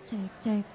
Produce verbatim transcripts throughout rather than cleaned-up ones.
Cek, cek.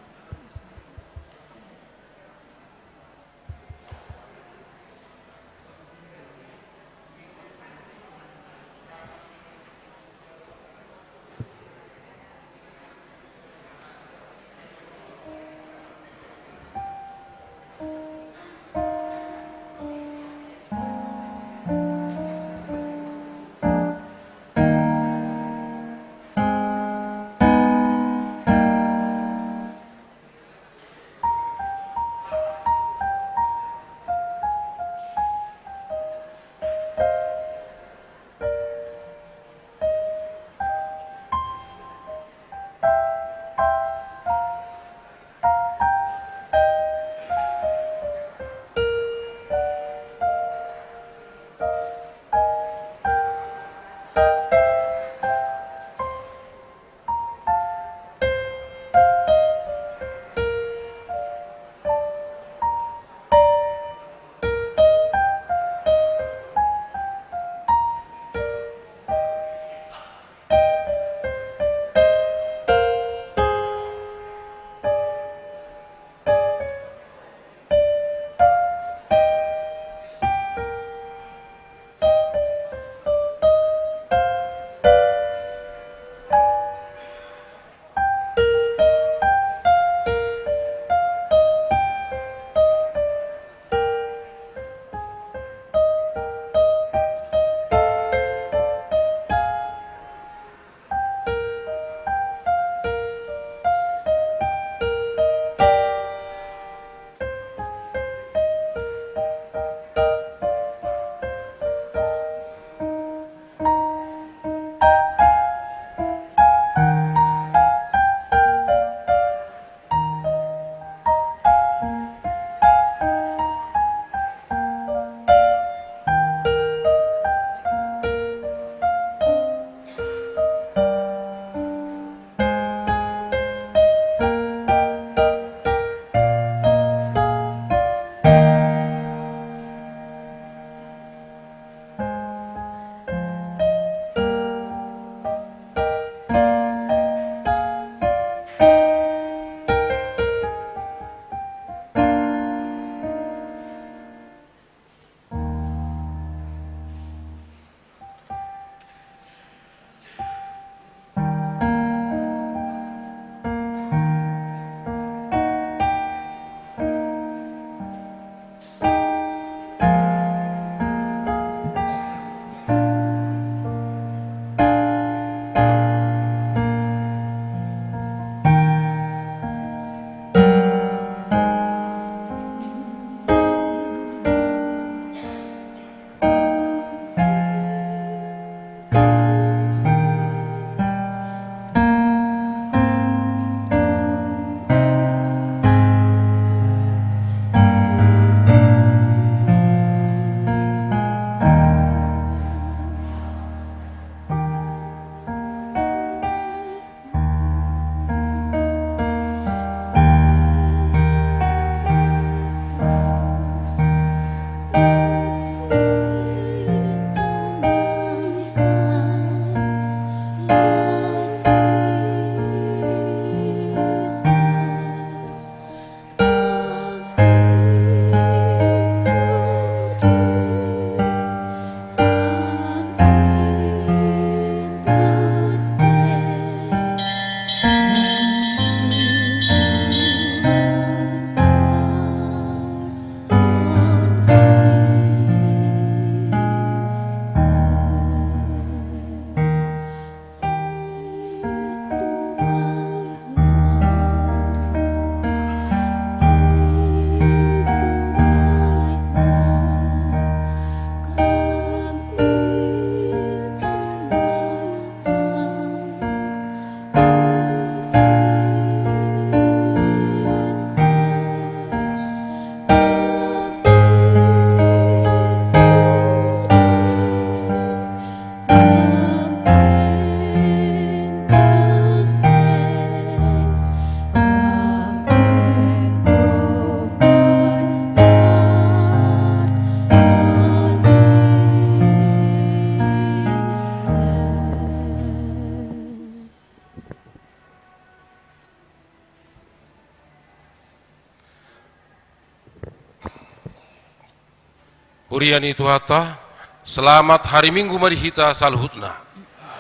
Huria ni Tuhanta, selamat hari Minggu ma di hita saluhutna.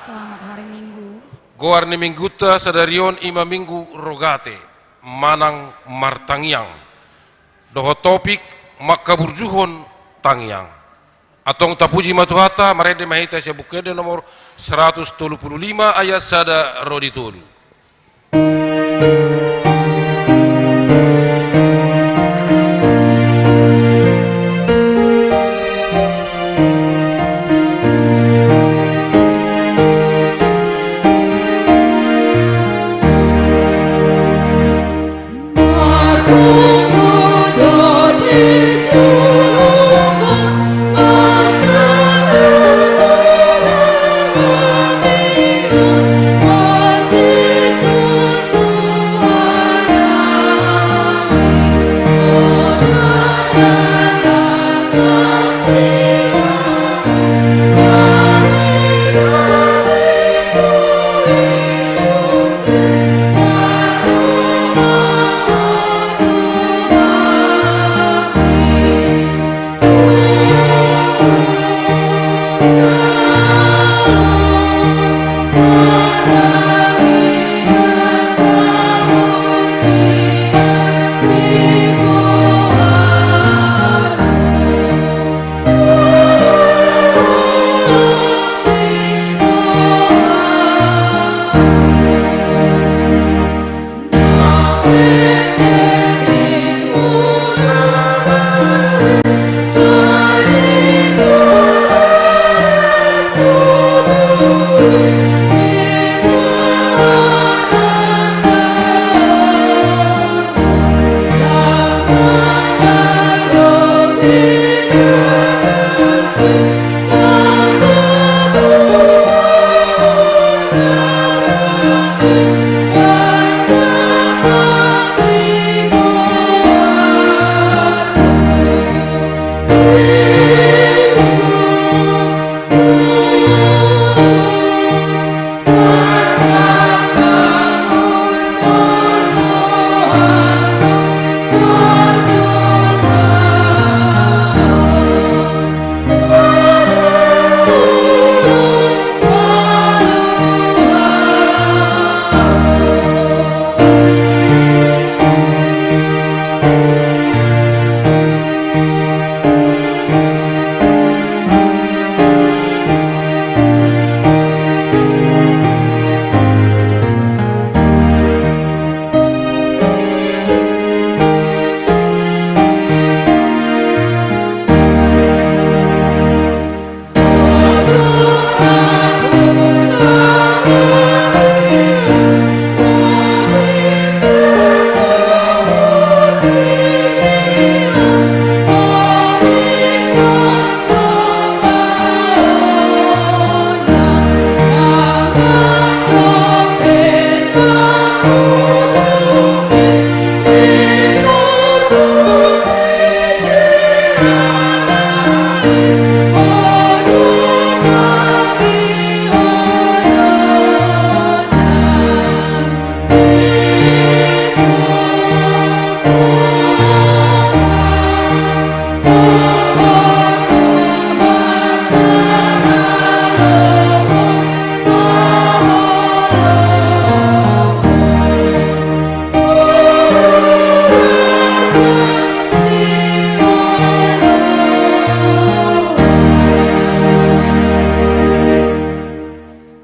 Selamat hari Minggu. Goar ni Minggunta sadari on i ma Minggu Rogate, manang martangiang. Dohot topik, mangkaburjuhon tangiang. Antong tapuji ma Tuhanta, marende ma hita sian Buku Ende nomor seratus tolu pulu lima ayat sada ro di tolu.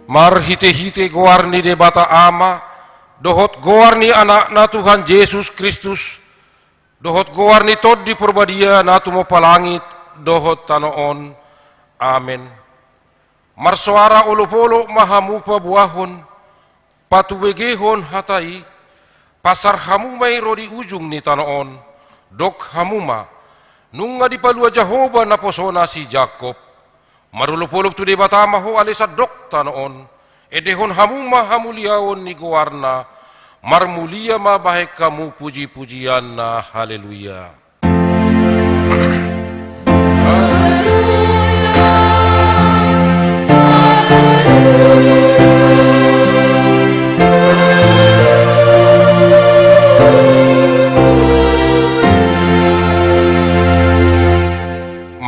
Marhitehite goar ni Debata Ama, dohot goar ni Anakna Tuhan Jesus Kristus, dohot goar ni Tondi Parbadia na tumompa langit dohot tano on. Amen. Marsoara olopolop ma hamu paboahon, patubegehon hata i, pasar hamu ma i ro di ujung ni tano on, dok hamu ma: Nunga dipalua Jahowa naposona si Jakob. Marolopolop tu Debata ma ho ale sandok tano on, endehon hamu ma hamuliaon ni goarna, marmulia ma bahen hamu pujipujianna. Haleluya.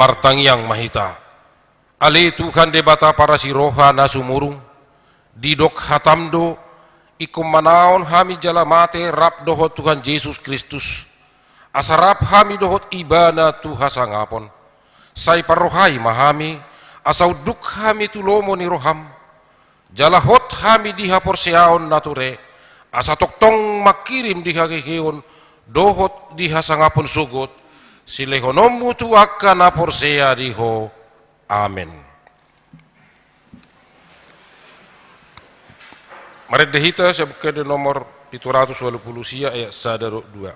Martangiang ma hita. Ale Tuhan Debata parasi roha na sumurung, didok hatam do, ingkon manaon hami jala mate rap dohot Tuhan Jesus Kristus, asa rap hami dohot Ibana tu hasangapon. Sai parrohai ma hami, asa unduk hami tu lomo ni roham, jala hot hami di haporseaon na ture, asa tongtong mangkirim di haheheon dohot di hasangapon sogot, silehononmu tu angka na porsea di Ho. Amen. Marende hita sian Buku Ende nomor pitu ratus ualu pulu sia, ayat sada dohot dua.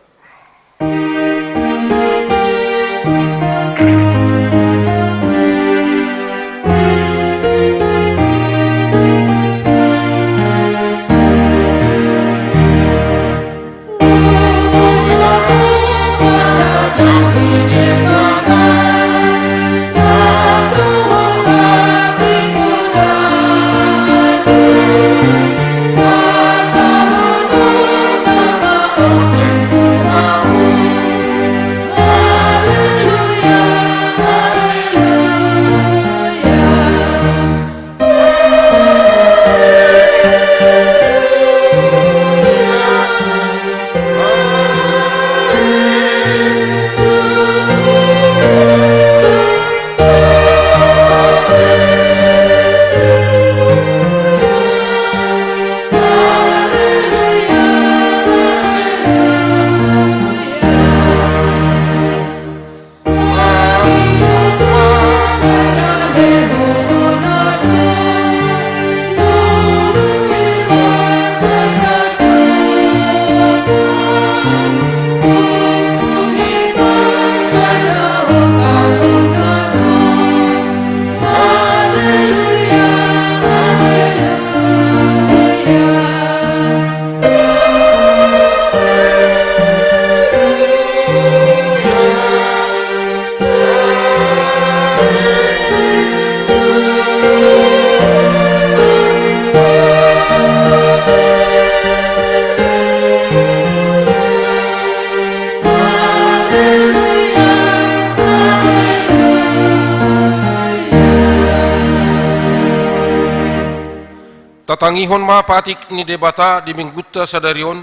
Tatangihon ma patik ni Debata di Minggunta sadari on,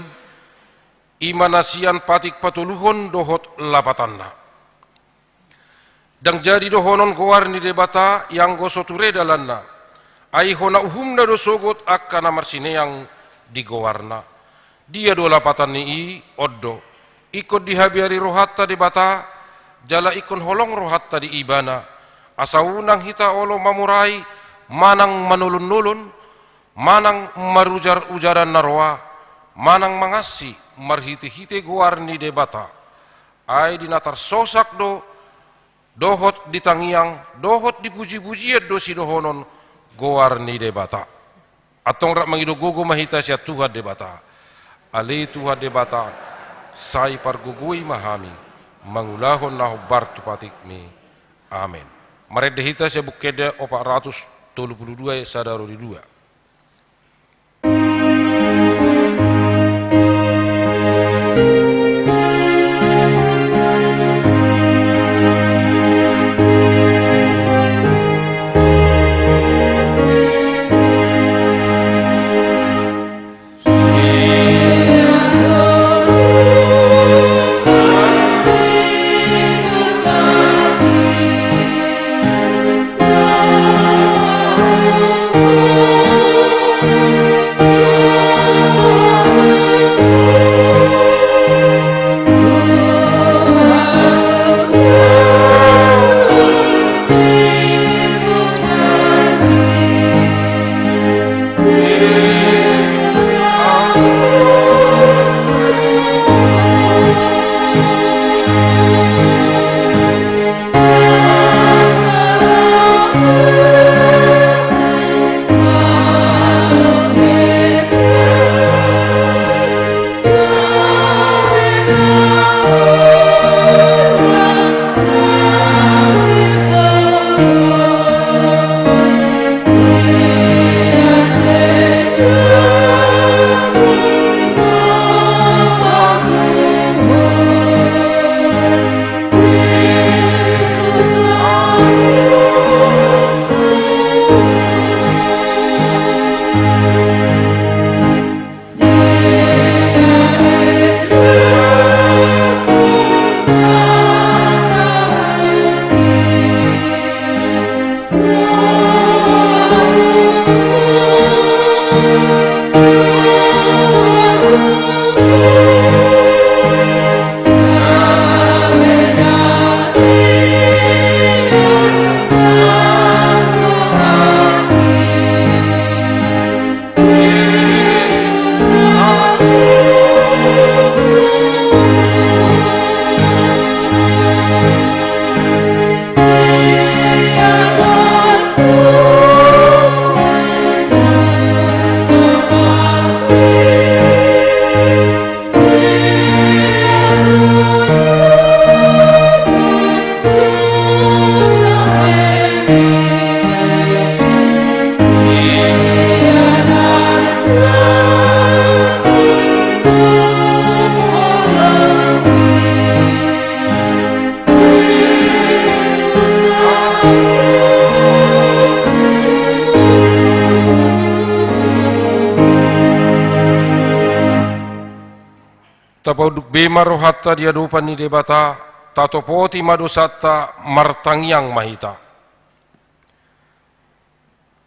i ma na sian patik patoluhon dohot lapatanna. Ndang jadi dohonon goar ni Debata, ianggo so ture dalanna, ai hona uhumna do sogot angka na marsineang di goarna. Dia do lapatan ni i? On do, ingkon dihabiari rohanta Debata, jala ingkon holong rohanta di Ibana, asa unang hita olo mamurai, manang manolon-nolon, manang marujar-ujaran na roa, manang mangansi marhite-hite goar ni Debata. Ai di na tarsosak do, dohot di tangiang, dohot di puji-pujian do sidohonon goar ni Debata. Antong rap mangido gogo ma hita sian Tuhan Debata. Ale Tuhan Debata, sai pargogoi ma hami mangulahon na hombar tu patikmi. Amen. Marende hita sian Buku Ende opat ratus tolu pulu dua, ayat sada ro di dua. Tapaunduk be ma rohanta di adopan ni Debata, tatopoti ma dosanta, martangiang ma hita.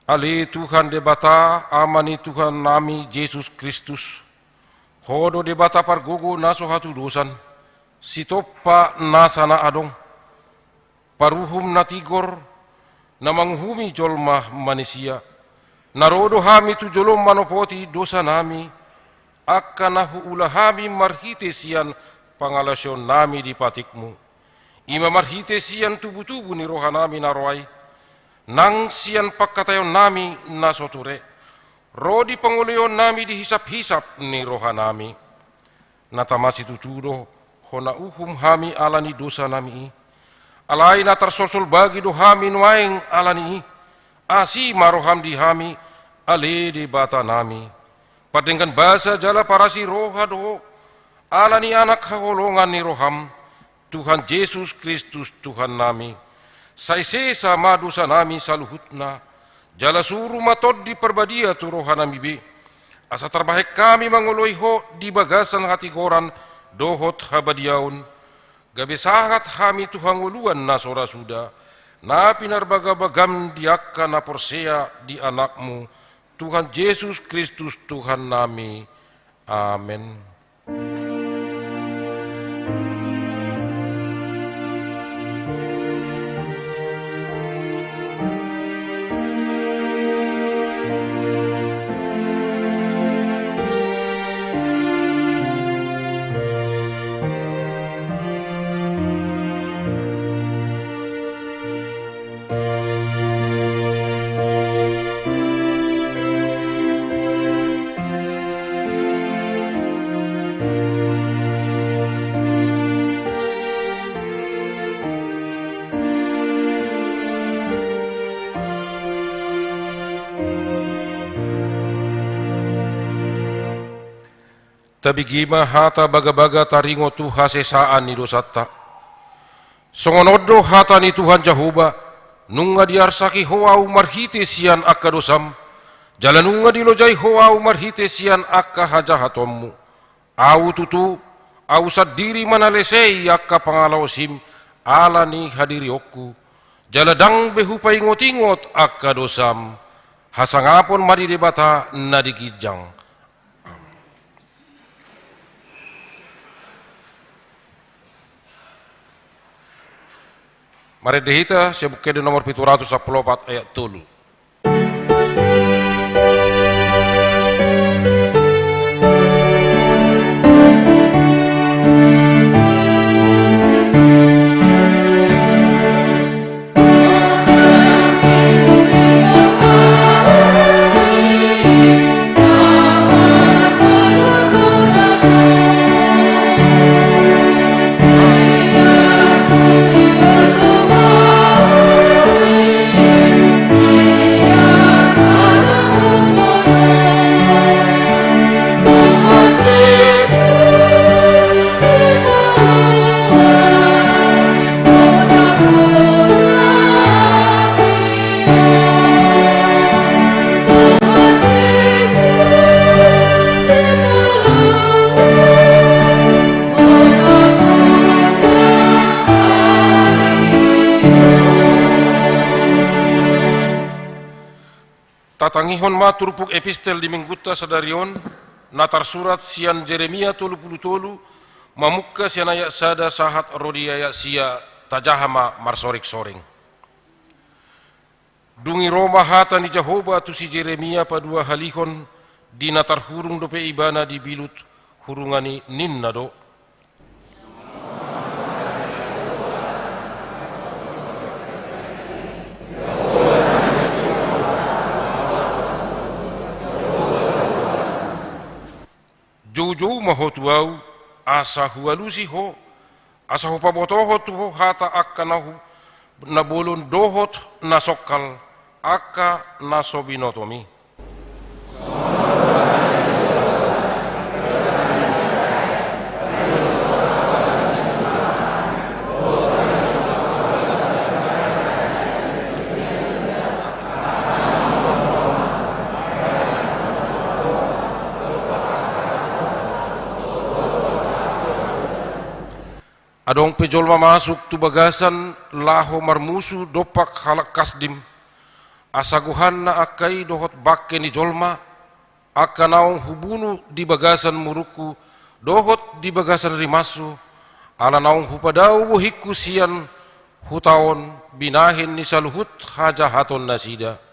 Ale Tuhan Debata, Ama ni Tuhannami Jesus Kristus, Ho do Debata pargogo na so hatudosan, sitompa nasa na adong, paruhum na tigor, na manguhumi jolma manisia. Na ro do hami tu jolom manopoti dosanami, angka na huula hami marhite sian pangalaosionnami di patikmu. I ma marhite sian tubutubu ni rohanami na ro ai, nang sian pangkataionnami na so ture, ro di pangoloionnami di hisaphisap ni rohanami. Na tama situtu do Ho na uhum hami ala ni dosanami i. Alai na tarsolsol bagi do hami nuaeng ala ni i. Asi ma roham di hami, ale Debatanami. Pardenggan basa jala parasi roha do Ho, ala ni Anak haholongan ni roham, Tuhan Jesus Kristus Tuhannami. Sai sesa ma dosanami saluhutna, jala suru ma Tondi Parbadia tu rohanami be, asa tarbahen hami mangoloi Ho di bagasan hatigoran dohot habadiaon, gabe sahat hami tu hangoluan na so ra suda, na pinarbagabagam di angka na porsea di Anakmu, Tuhan Jesus Kristus Tuhannami. Amen. Tabege ma hata bagabaga taringot tu hasesaan ni dosanta. Songon on do hata ni Tuhan Jahowa: Nunga diarsaki Ho Ahu marhite sian angka dosam, jala nunga dilojai Ho Ahu marhite sian angka hajahatonmu. Ahu tutu, Ahu sandiri ma na lesei angka pangalaosim ala ni hadirionku, jala ndang be hupaingotingot angka dosam. Hasangapon ma di Debata na di ginjang. Marende hita sian Buku Ende nomor pitu ratus sampulu opat ayat tolu. Tatangihon ma turpuk epistel di Minggunta sadari on, na tarsurat sian Jeremia tolu pulu tolu, mamungka sian ayat sada sahat ro di ayat sia. Tajaha ma marsoringsoring. Dung i ro ma hata ni Jahowa tu si Jeremia paduahalihon, di na tarhurung dope ibana di bilut hurungan i, ninna do: Joujou ma ho tu Ahu, asa hualusi ho, asa hupabotohon tu ho hata angka na hu-, na bolon dohot na songkal, angka na so binotomi. Adong pe jolma masuk tu bagasan laho marmusu dompak halak Kasdim, asa gohanna angka i dohot bangke ni jolma, angka naung hubunu di bagasan murungku dohot di bagasan rimashu, ala naung hupadao bohingku sian huta on binahen ni saluhut hajahatonnasida.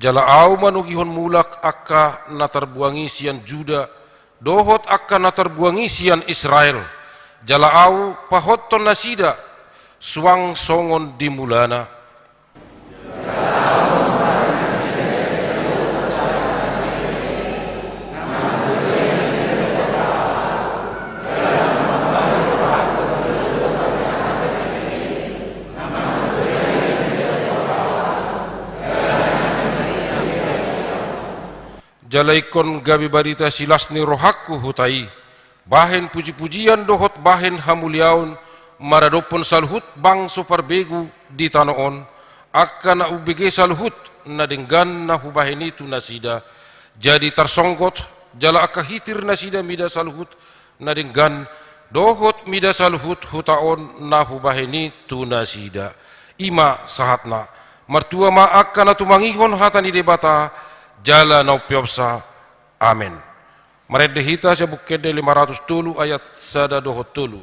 Jala ahu manogihon mulak angka na tarbuangi sian Juda dohot angka na tarbuangi sian Israel, jala ahu pahothon nasida suang songon di mulana. Jala ingkon gabe barita silas ni rohangku huta i, bahen pujipujian dohot bahen hamuliaon maradophon saluhut bangso parbegu di tano on, angka na umbege saluhut na denggan na hubahen i tu nasida. Jadi tarsonggot jala angka hitirnasida mida saluhut na denggan dohot mida saluhut huta on na hubahen i tu nasida. I ma sahatna. Martua ma angka na tumangihon hata ni Debata jala na umpeopsa. Amen. Marende hita sian Buku Ende lima ratus tolu ayat sada dohot tolu.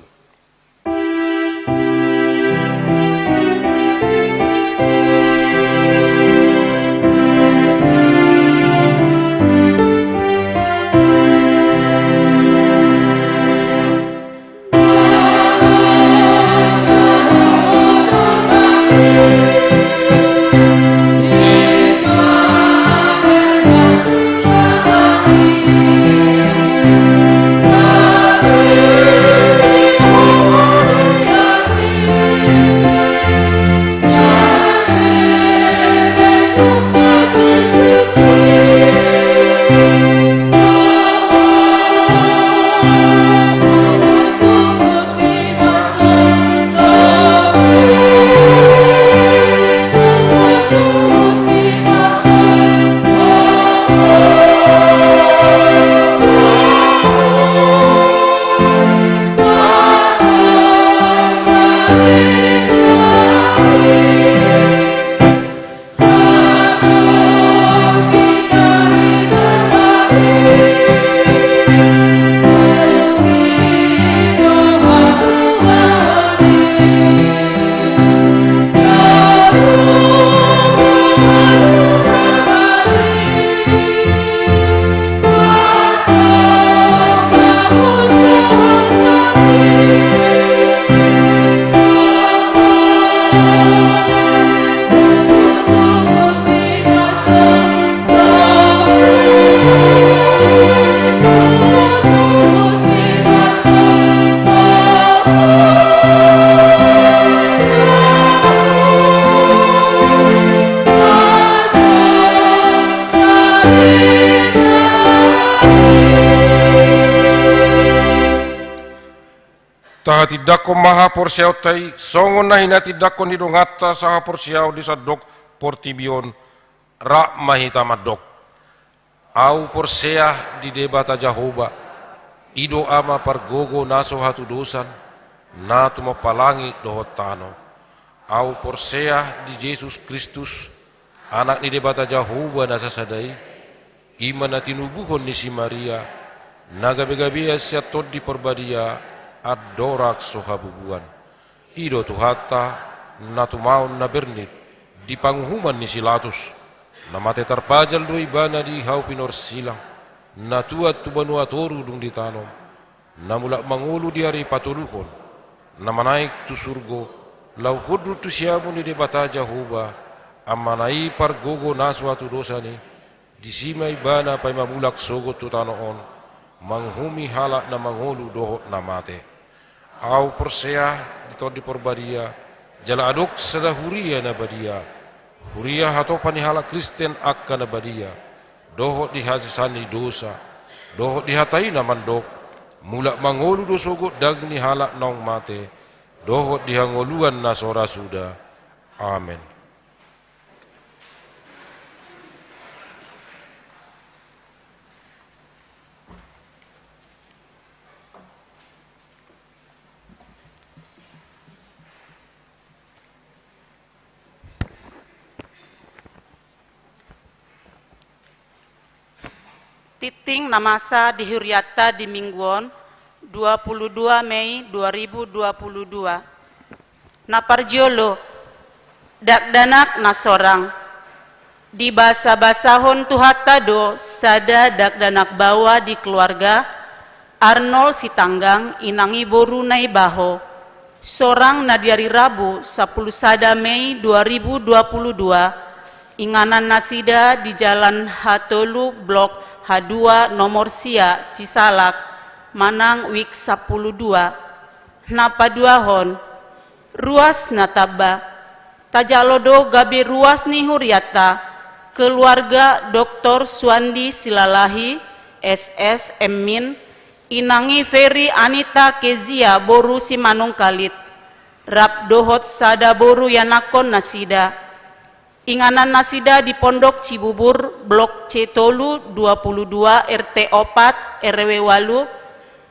Tahatindangkon ma haporseaonta i, songon na hinatindangkon ni donganta sahaporseaon di sandok portibi on. Rap ma hita mandok. Ahu porsea di Debata Jahowa, i do Ama pargogo na so hatudosan, na tumompa langit dohot tano. Ahu porsea di Jesus Kristus, Anak ni Debata Jahowa na sasada i, i ma na tinubuhon ni si Maria, na gabegabean sian Tondi Parbadia, andorang so habubuan. I do Tuhanta, na tumaon na bernit di panguhuman ni si Latus, na mate tarpajal do Ibana di hau pinorsilang, na tuat tu banua toru dung ditanom, na mulak mangolu di ari patoluhon, na manaek tu surgo, laho hundul tu siamun ni Debata Jahowa, Amana i pargogo na so hatudosan i, disi ma Ibana paima mulak sogot tu tano on, manguhumi halak na mangolu dohot na mate. Ahu porsea di Tondi Parbadia, jala adong sada huria na badia, huria hatopan ni halak Kristen angka na badia, dohot di hasesaan ni dosa, dohot di hata i na mandok, Mulak mangolu do sogot daging ni halak naung mate, dohot di hangoluan na so ra suda. Amen. Tingting na masa di hurianta di minggu on, dua puluh dua Mei dua ribu dua puluh dua. Na parjolo, dakdanak na sorang. Dibasabasahon Tuhanta do sada dakdanak baoa di keluarga Arnold Sitanggang, inang i boru Naibaho. Sorang na di ari Rabu, sampulu sada Mei dua ribu dua puluh dua, inganan nasida di Jalan H tolu, Blok H dua, nomor sia, Cisalak, manang wijk sampulu dua. Na paduahon, ruas na tamba. Tajalo do gabe ruas ni hurianta, keluarga Doktor Suandi Silalahi, S S, M Min, inang i Ferry Anita Kezia boru Simanungkalit, rap dohot sada boru ianakhon nasida. Inganan nasida di Pondok Cibubur, Blok C tolu, dua puluh dua, R T opat, R W ualu,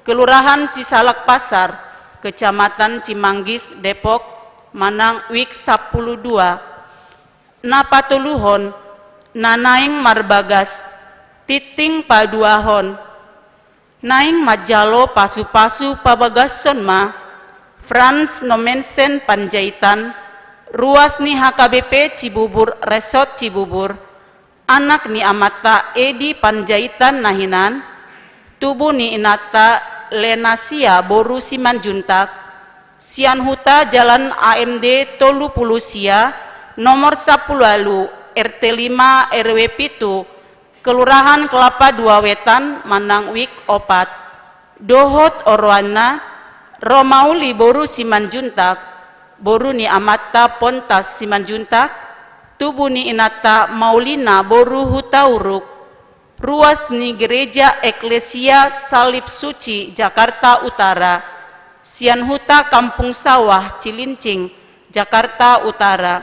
Kelurahan Cisalak Pasar, Kecamatan Cimanggis, Depok, manang wijk sampulu dua. Na patoluhon, na naeng marbagas, tingting paduahon. Naeng manjalo pasupasu pabagason ma Frans Nomensen Panjaitan, ruas ni H K B P Cibubur, Resort Cibubur, anak ni amanta Edi Panjaitan na hinan, tubu ni inanta Lenasia boru Simanjuntak, sian huta Jalan A M D tolu pulu sia, nomor sampulu ualu, R T lima, R W pitu, Kelurahan Kelapa Dua Wetan, manang wijk opat. Dohot oroanna, Romauli boru Simanjuntak, boru ni amanta Pontas Simanjuntak, tubu ni inanta Maulina boru Hutauruk, ruas ni Gereja Eklesia Salib Suci Jakarta Utara, sian huta Kampung Sawah Cilincing, Jakarta Utara.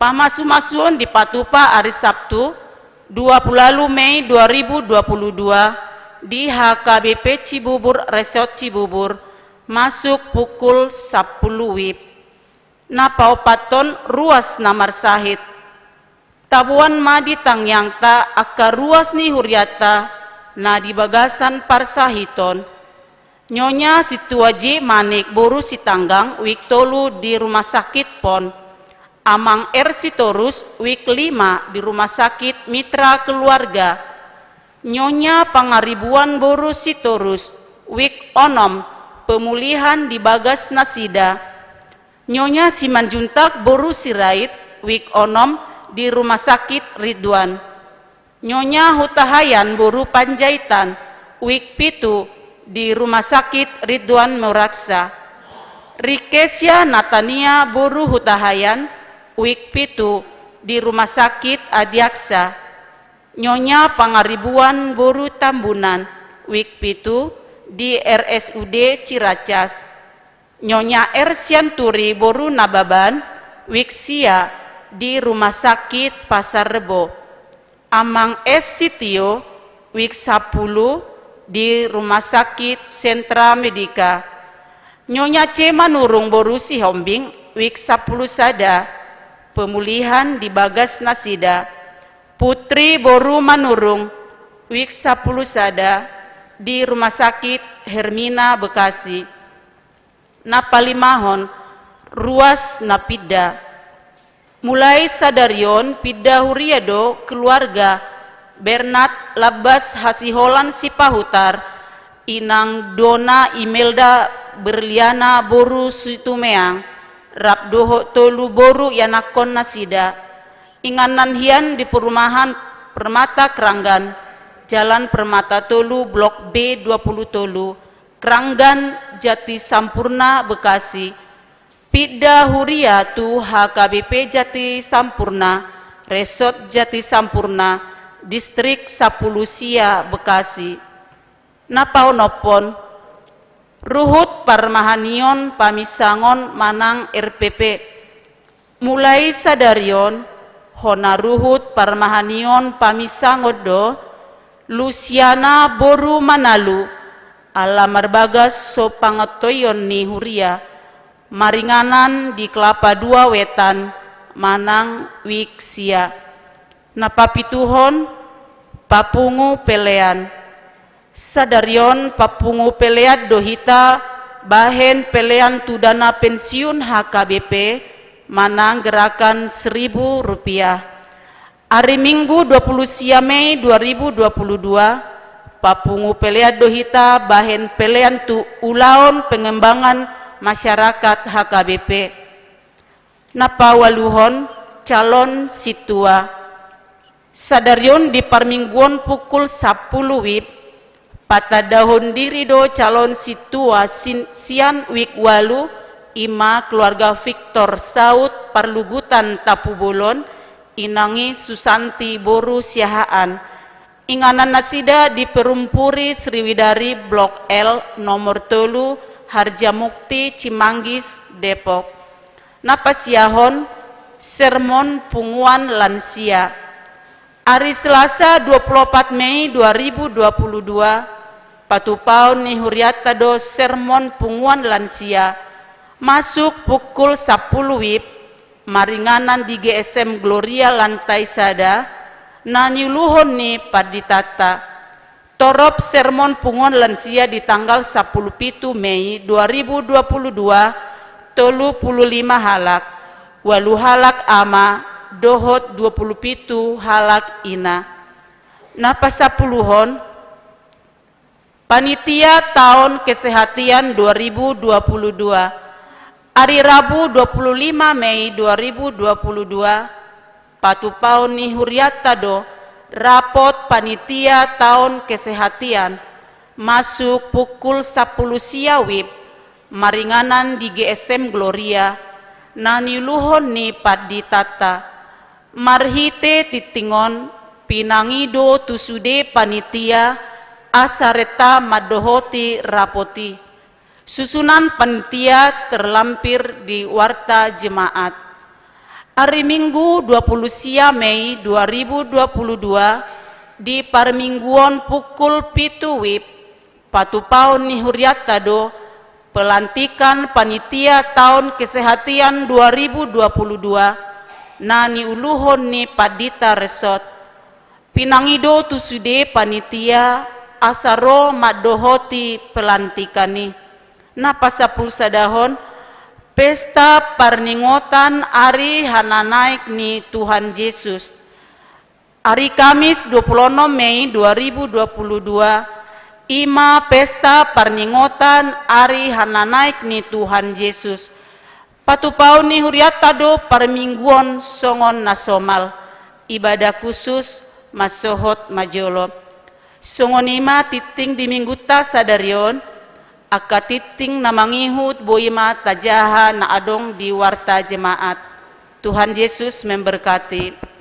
Pamasumasuon dipatupa ari Sabtu, dua puluh ualu Mei dua ribu dua puluh dua, di H K B P Cibubur, Resort Cibubur, masuk pukul sampulu wib. Na paopathon, ruas na marsahit. Taboan ma di tangiangta angka ruas ni hurianta na di bagasan parsahiton. Nyonya Situa J Manik boru Sitanggang, wijk tolu di Rumah Sakit Pon. Amang R Sitorus, wijk lima di Rumah Sakit Mitra Keluarga. Nyonya Pangaribuan boru Sitorus, wijk onom, pemulihan di bagas nasida. Nyonya Simanjuntak boru Sirait, wijk onom, di Rumah Sakit Ridwan. Nyonya Hutahayan boru Panjaitan, wijk pitu, di Rumah Sakit Ridwan Meraksa. Rikesia Natania boru Hutahayan, wijk pitu, di Rumah Sakit Adiaksa. Nyonya Pangaribuan boru Tambunan, wijk pitu, di R S U D Ciracas. Nyonya R Sianturi boru Nababan, wijk sia, di Rumah Sakit Pasar Rebo. Amang S Sitio, wijk sampulu, di Rumah Sakit Sentra Medika. Nyonya C Manurung boru Sihombing, wijk sampulu sada, pemulihan di bagas nasida. Putri boru Manurung, wijk sampulu sada, di Rumah Sakit Hermina Bekasi. Na palimahon, ruas na pinda. Mulai sadari on pinda huria do keluarga Bernard Labbas Hasiholan Sipahutar, inang Dona Imelda Berliana boru Situmeang, rap dohot tolu boru ianakhon nasida. Inganan hian di perumahan Permata Keranggan, Jalan Permata tolu, Blok B dua puluh tolu, Keranggan, Jati Sampurna, Bekasi. Pinda huria tu H K B P Jati Sampurna, Resort Jati Sampurna, Distrik sampulu sia, Bekasi. Na paonomhon, ruhut parmahanion paminsangon manang R P P. Mulai sadari on, hona ruhut parmahanion paminsangon do Lusiana boru Manalu, ala marbagas so pangantoion ni huria, maringanan di Kelapa Dua Wetan, manang wik sia. Na papituhon, papungu pelean. Sadari on papungu pelean do hita bahen pelean tu dana pensiun H K B P manang gerakan seribu rupiah. Ari Minggu dua puluh sia Mei dua ribu dua puluh dua, papungu pelean do hita bahen pelean tu ulaon pengembangan masyarakat H K B P. Na paualuhon, calon sintua. Sadari on di parmingguon pukul sampulu wib, patandahon diri do calon sintua sin-, sian wik ualu, i ma keluarga Victor Saut Parlugutan Tampubolon, inang i Susanti boru Siahaan. Inganan nasida di Perumpuri Sriwidari Blok L nomor tolu, Harjamukti, Cimanggis, Depok. Na pasiahon, sermon punguan lansia. Ari Selasa dua puluh opat Mei dua ribu dua puluh dua, patupaon ni hurianta do sermon punguan lansia, masuk pukul sampulu wib, maringanan di G S M Gloria lantai sada, na niuluhon ni panditanta. Torop sermon punguan lansia di tanggal sampulu pitu Mei dua ribu dua puluh dua, tolu puluh lima halak, ualu halak ama, dohot dua puluh pitu halak ina. Na pasampuluhon, panitia taon kesehatan dua ribu dua puluh dua. Ari Rabu dua puluh lima Mei dua ribu dua puluh dua, patupaon ni hurianta do rapot panitia taon kesehatan, masuk pukul sampulu sia wib, maringanan di G S M Gloria, na niuluhon ni panditanta. Marhite tingting on, pinangido tu sude panitia, asa renta mandohoti rapot i. Susunan panitia terlampir di warta jemaat. Ari Minggu dua puluh sia Mei dua ribu dua puluh dua, di parmingguon pukul pitu wib, patupaon ni hurianta do pelantikan panitia taon kesehatan dua ribu dua puluh dua, na niuluhon ni pandita resort. Pinangido tu sude panitia, asa ro mandohoti pelantikan i. Na pasampulu sadahon, pesta parningotan ari hananaek ni Tuhan Jesus. Ari Kamis dua puluh onom Mei dua ribu dua puluh dua, i ma pesta parningotan ari hananaek ni Tuhan Jesus. Patupaon ni hurianta do parmingguon songon na somal, ibadah khusus, mansohot ma jolo. Songon i ma tingting di minggunta sadari on, angka tingting na mangihut boi ma tajaha na adong di warta jemaat. Tuhan Yesus memberkati.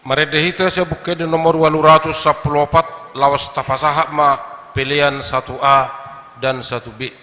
Marende hita sian Buku Ende nomor ualu ratus sampulu opat, laos tapasahat ma pelean satu A dan satu B.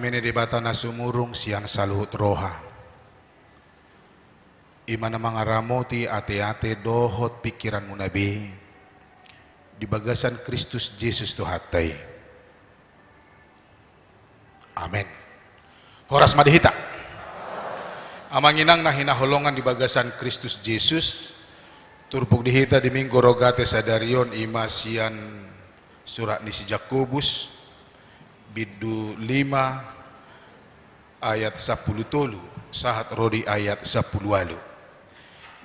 Dame ni Debata na sumurung sian saluhut roha, i ma na mangaramoti ateate dohot pingkiranmuna be di bagasan Kristus Jesus Tuhanta i. Amen. Horas ma di hita. Amang inang na hinaholongan di bagasan Kristus Jesus, turpuk di hita di Minggu Rogate sadari on i ma sian surat ni si Jakobus, bindu lima ayat sampulu tolu sahat ro di ayat sampulu ualu.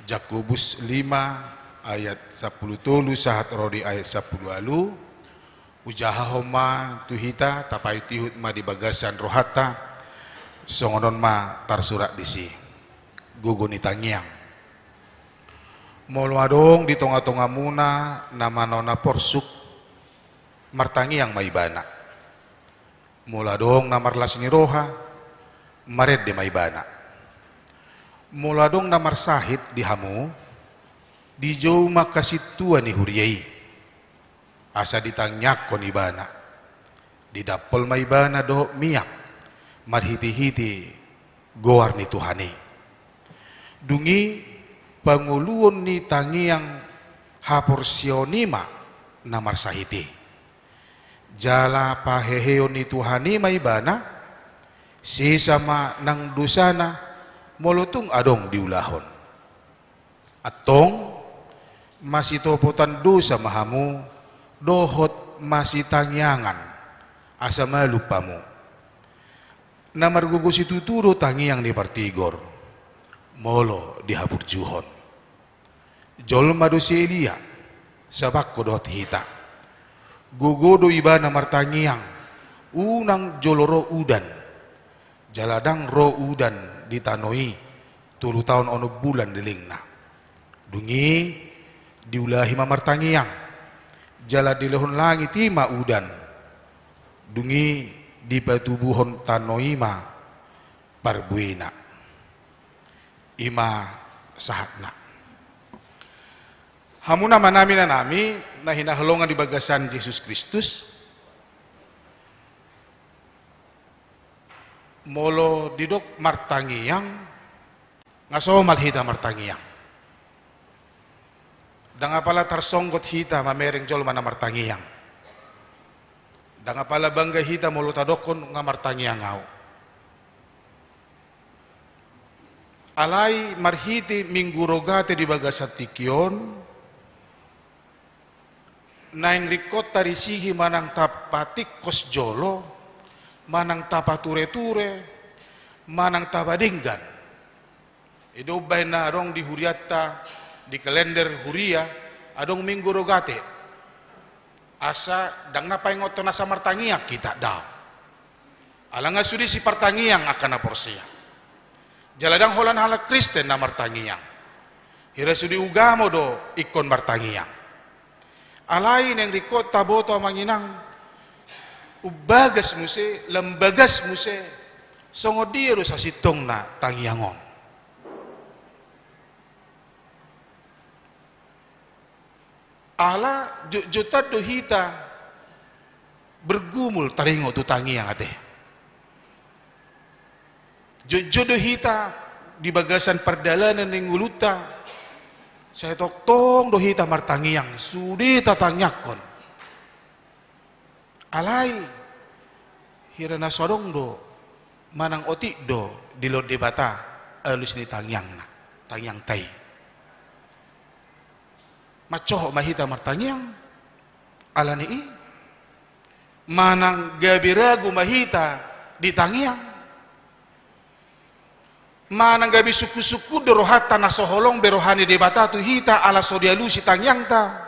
Jakobus lima ayat sampulu tolu sahat ro di ayat sampulu ualu. Hujahahon ma tu hita, tapaihutihut ma di bagasan rohanta, songon on ma tarsurat disi. Gogo ni tangiang. Molo adong di tongatongamuna na manona porsuk, martangiang ma ibana. Molo adong na marlas ni roha, marende ma ibana. Molo adong na marsahit di hamu, dijou ma hasintuan ni huria i, asa ditangiangkon ibana. Didampol ma ibana dohot miak marhitehite goar ni Tuhan i. Dung i pangoluon ni tangiang haporseaon i ma na marsahit i. Jala paheheon ni Tuhan i ma ibana, sesa ma nang dosana molo tung adong diulahon. Antong, masitopotan dosa ma hamu dohot masitangiangan, asa malum hamu. Na margogo situtu do tangiang ni partigor, molo dihaburjuhon. Jolma do si Elia, sabangko dohot hita. Gogo do ibana martangiang, unang jolo ro udan. Jala ndang ro udan di tano i tolu taon onom bulan lelengna. Dung i diulahi ma martangiang, jala dilehon langit i ma udan. Dung i dipatubuhon tano i ma parbuena. I ma sahatna. Hamu na manami nanami na hinaholongan di bagasan Jesus Kristus, molo didok martangiang, nga somal hita martangiang. Ndang apala tarsonggot hita mamereng jolma na martangiang. Ndang apala bangga hita molo tadokkon nga martangiang au. Alai marhite Minggu Rogate di bagasan tingki on, naeng ringkot tarisihi manang tapatingkos jolo, manang tapatureture, manang tapadenggan. I do umbahen na adong di hurianta, di kalender huria, adong Minggu Rogate. Asa ndang na paingothon asa martangiang hita, daong. Ala nga sude sipartangiang angka na porsea. Jala ndang holan halak Kristen na martangiang. Hira sude ugamo do ingkon martangiang. Alai naeng ringkot taboto amang inang, umbagas muse, lam bagas muse, songon dia do sasintongna tangiang on. Ala jotjotan do hita bergumul taringot tu tangiang ate. Jotjot do hita di bagasan pardalanan ni ngolunta, sai tongtong do hita martangiang, sude tatangiangkon. Alai hira na so adong do, manang otik do dilehon Debata alus ni tangiangna, tangiangta i. Mansohot ma hita martangiang, ala ni i, manang gabe ragu ma hita di tangiang, manang gabe sungkunsungkun do rohanta na so holong be roha ni Debata tu hita ala so dialusi tangiangta.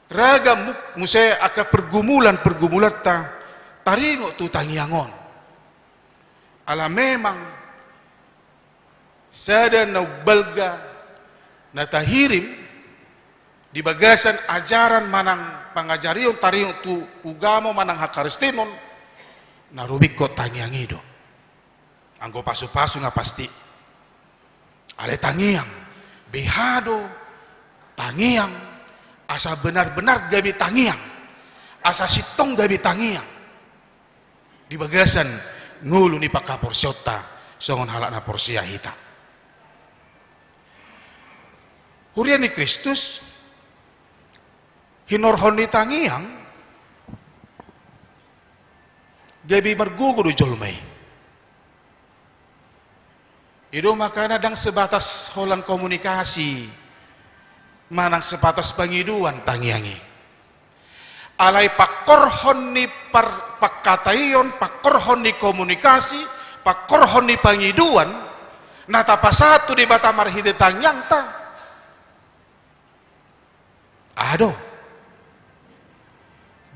Ragam mu-, muse angka pergumulan-pergumulanta taringot tu tangiang on. Ala memang sada na umbalga na tahirim di bagasan ajaran manang pangajarion taringot tu ugamo manang hakaristenon, na rubingkon tangiang i do. Anggo pasupasu nga pasti. Alai tangiang, beha do tangiang, asa benar-benar gabe tangiang. Asa sintong gabe tangiang di bagasan ngolu ni panghaporseaonta songon halak na porsea hita. Huria ni Kristus, hinorhon ni tangiang gabe margogo do jolma i. I do makana ndang sebatas holan komunikasi manang sebatas pangidoan tangiang i. Alai pangkorhon ni par-, pangkataion, pangkorhon ni komunikasi, pangkorhon ni pangidoan na tapasahat tu Debata marhite tangiangta. Aha do?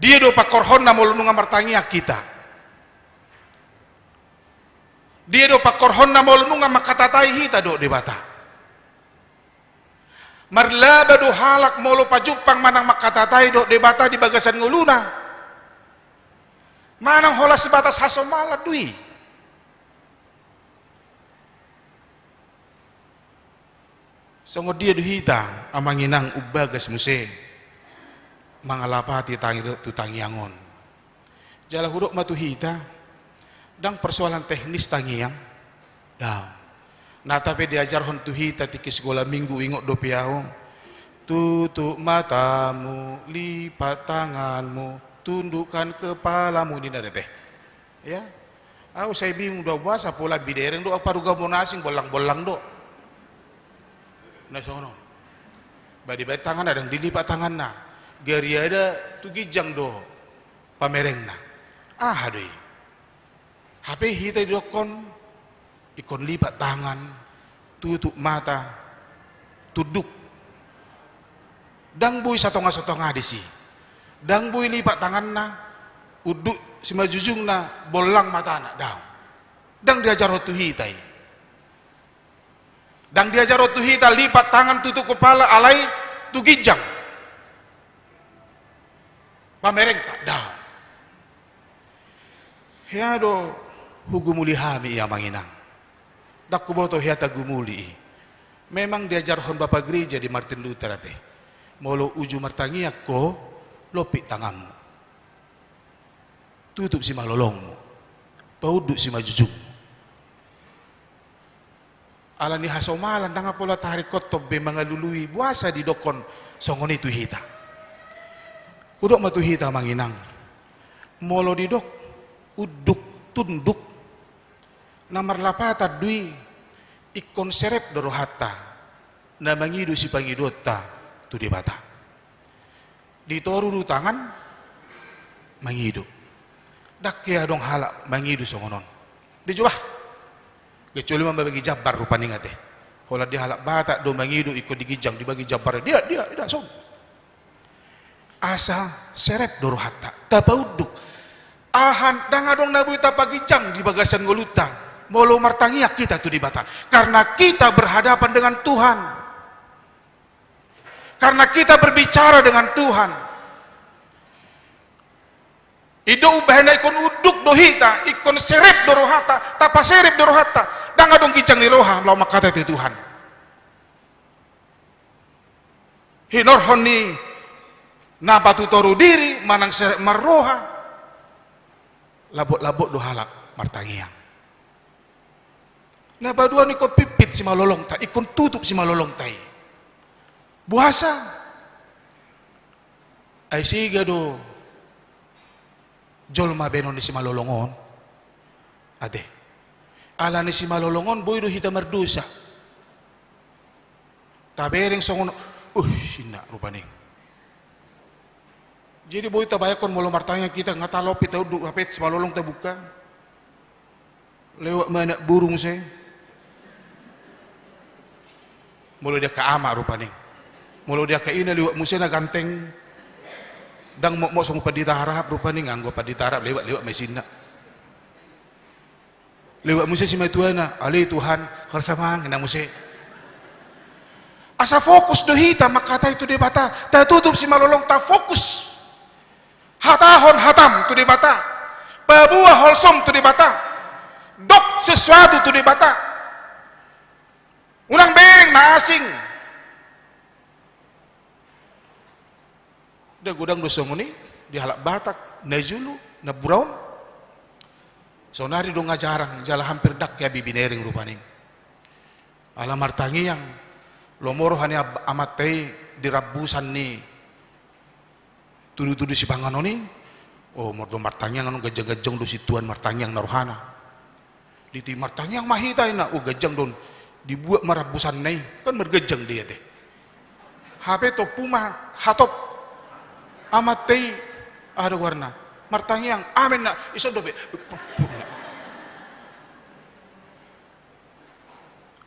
Dia do pangkorhonna molo nunga martangiang hita? Dia do pangkorhonna molo nunga mangkatatai hita dohot Debata? Marlaba do halak molo pajumpang manang mangkatatai dohot Debata di bagasan ngoluna? Manang holan sebatas hasomalan do i? Songon dia do hita, amang inang, umbagas muse mangalapati tangi-, tu tangiang on? Jala hudok ma tu hita, ndang persoalan teknis tangiang. Daong. Nata pe diajarhon tu hita tingki sikola minggu, ingot dope ahu. Tutup matamu, lipat tanganmu, tundukkan kepalamu, ninna do ate. Ya. Ahu sai bingung do, boasa pola bidereng do, ahu parugamon asing, bollang-bollang do. Na songon on. Ba dibaen tanganna, ndang dilipat tanganna. Gariada tu ginjang do pamerengna. Aha do i? Hape hita didokkon, ingkon lipat tangan, tutup mata, tunduk. Ndang boi satonga-satonga disi. Ndang boi lipat tanganna, unduk simanjujungna, bollang matana, daong. Ndang diajarhon tu hita i. Ndang diajarhon tu hita lipat tangan, tutup kepala, alai tu ginjang pamerengta, daong. Hea do hugumuli hami i, amang inang. Ndang huboto hea tagumuli i. Memang diajarhon Bapa Gereja di Martin Luther ate, molo uju martangiang ho, lompit tanganmu, tutup simalolongmu, paunduk simanjujungmu. Ala ni hasomalan, ndang pola taringkothon be mangalului, boasa didokkon songon i tu hita. Hudok ma tu hita, amang inang. Molo didok unduk, tunduk, na marlapatan do i, ingkon serep do rohanta na mangido sipangidoanta tu Debata. Ditoru do tangan, mangido. Ndang hea adong halak mangido songon on. Dijoba. Kecuali ma mambagi jambar rupani ate. Holan di halak Batak do mangido ingkon di ginjang dibagi jambar. Dia, dia, dia, songon. Asa serep do rohanta, tapaunduk. Aha, ndang adong na boi tapaginjang di bagasan ngolunta molo martangiang hita tu Debata. Karena kita berhadapan dengan Tuhan. Karena kita berbicara dengan Tuhan. I do umbahen na ingkon unduk do hita, ingkon serep do rohanta, tapaserep do rohanta. Ndang adong ginjang ni roha laho mangkatai tu Tuhan. Hinorhon ni na patutoru diri manang serep marroha. Lambok-lambok do halak martangiang. Na paduahon, ingkon pimpit simalolongta, ingkon tutup simalolongta i. Boasa? Ai sega do jolma baenon ni simalolong on. Ate. Ala ni simalolong on boi do hita mardosa. Tabereng songon, uh, sinna rupani. Jadi boi tabayangkon molo martangiang hita, nga talopi taunduk, hape simalolong tabuka. Lewat ma anak boru muse. Molo di angka ama rupani. Molo di angka ina lewat muse na ganteng. Ndang mokmok songon pandita Arab rupani, nga anggo pandita Arab lewat, lewat ma isinna. Lewat muse simatuana, ale Tuhan, harsa manang, ninna muse. Asa fokus do hita mangkatai tu Debata, tatutup simalolongta, fokus. Hatahon hatam tu Debata. Paboa holsom tu Debata. Dok sesuatu tu Debata. Unang bereng na asing. Nda godang do songon i. Di halak Batak, na jolo, na bura on. Saonari do nga jarang, jala hampir ndang hea be binereng rupani. Ala martangiang, lomo roha ni ab-, amanta i di rambusan ni tudu-tudu sipanganon i. O, molo do martangiang, anu ganjang-ganjang do sintuan martangiang na rohana. Di tu i martangiang ma hita inna, o ganjang do on, dibuat ma rambusanna i, kan marganjang do i ate. Hape tompu ma hatop amanta i, aha do goarna, martangiang, amen na, ison dope.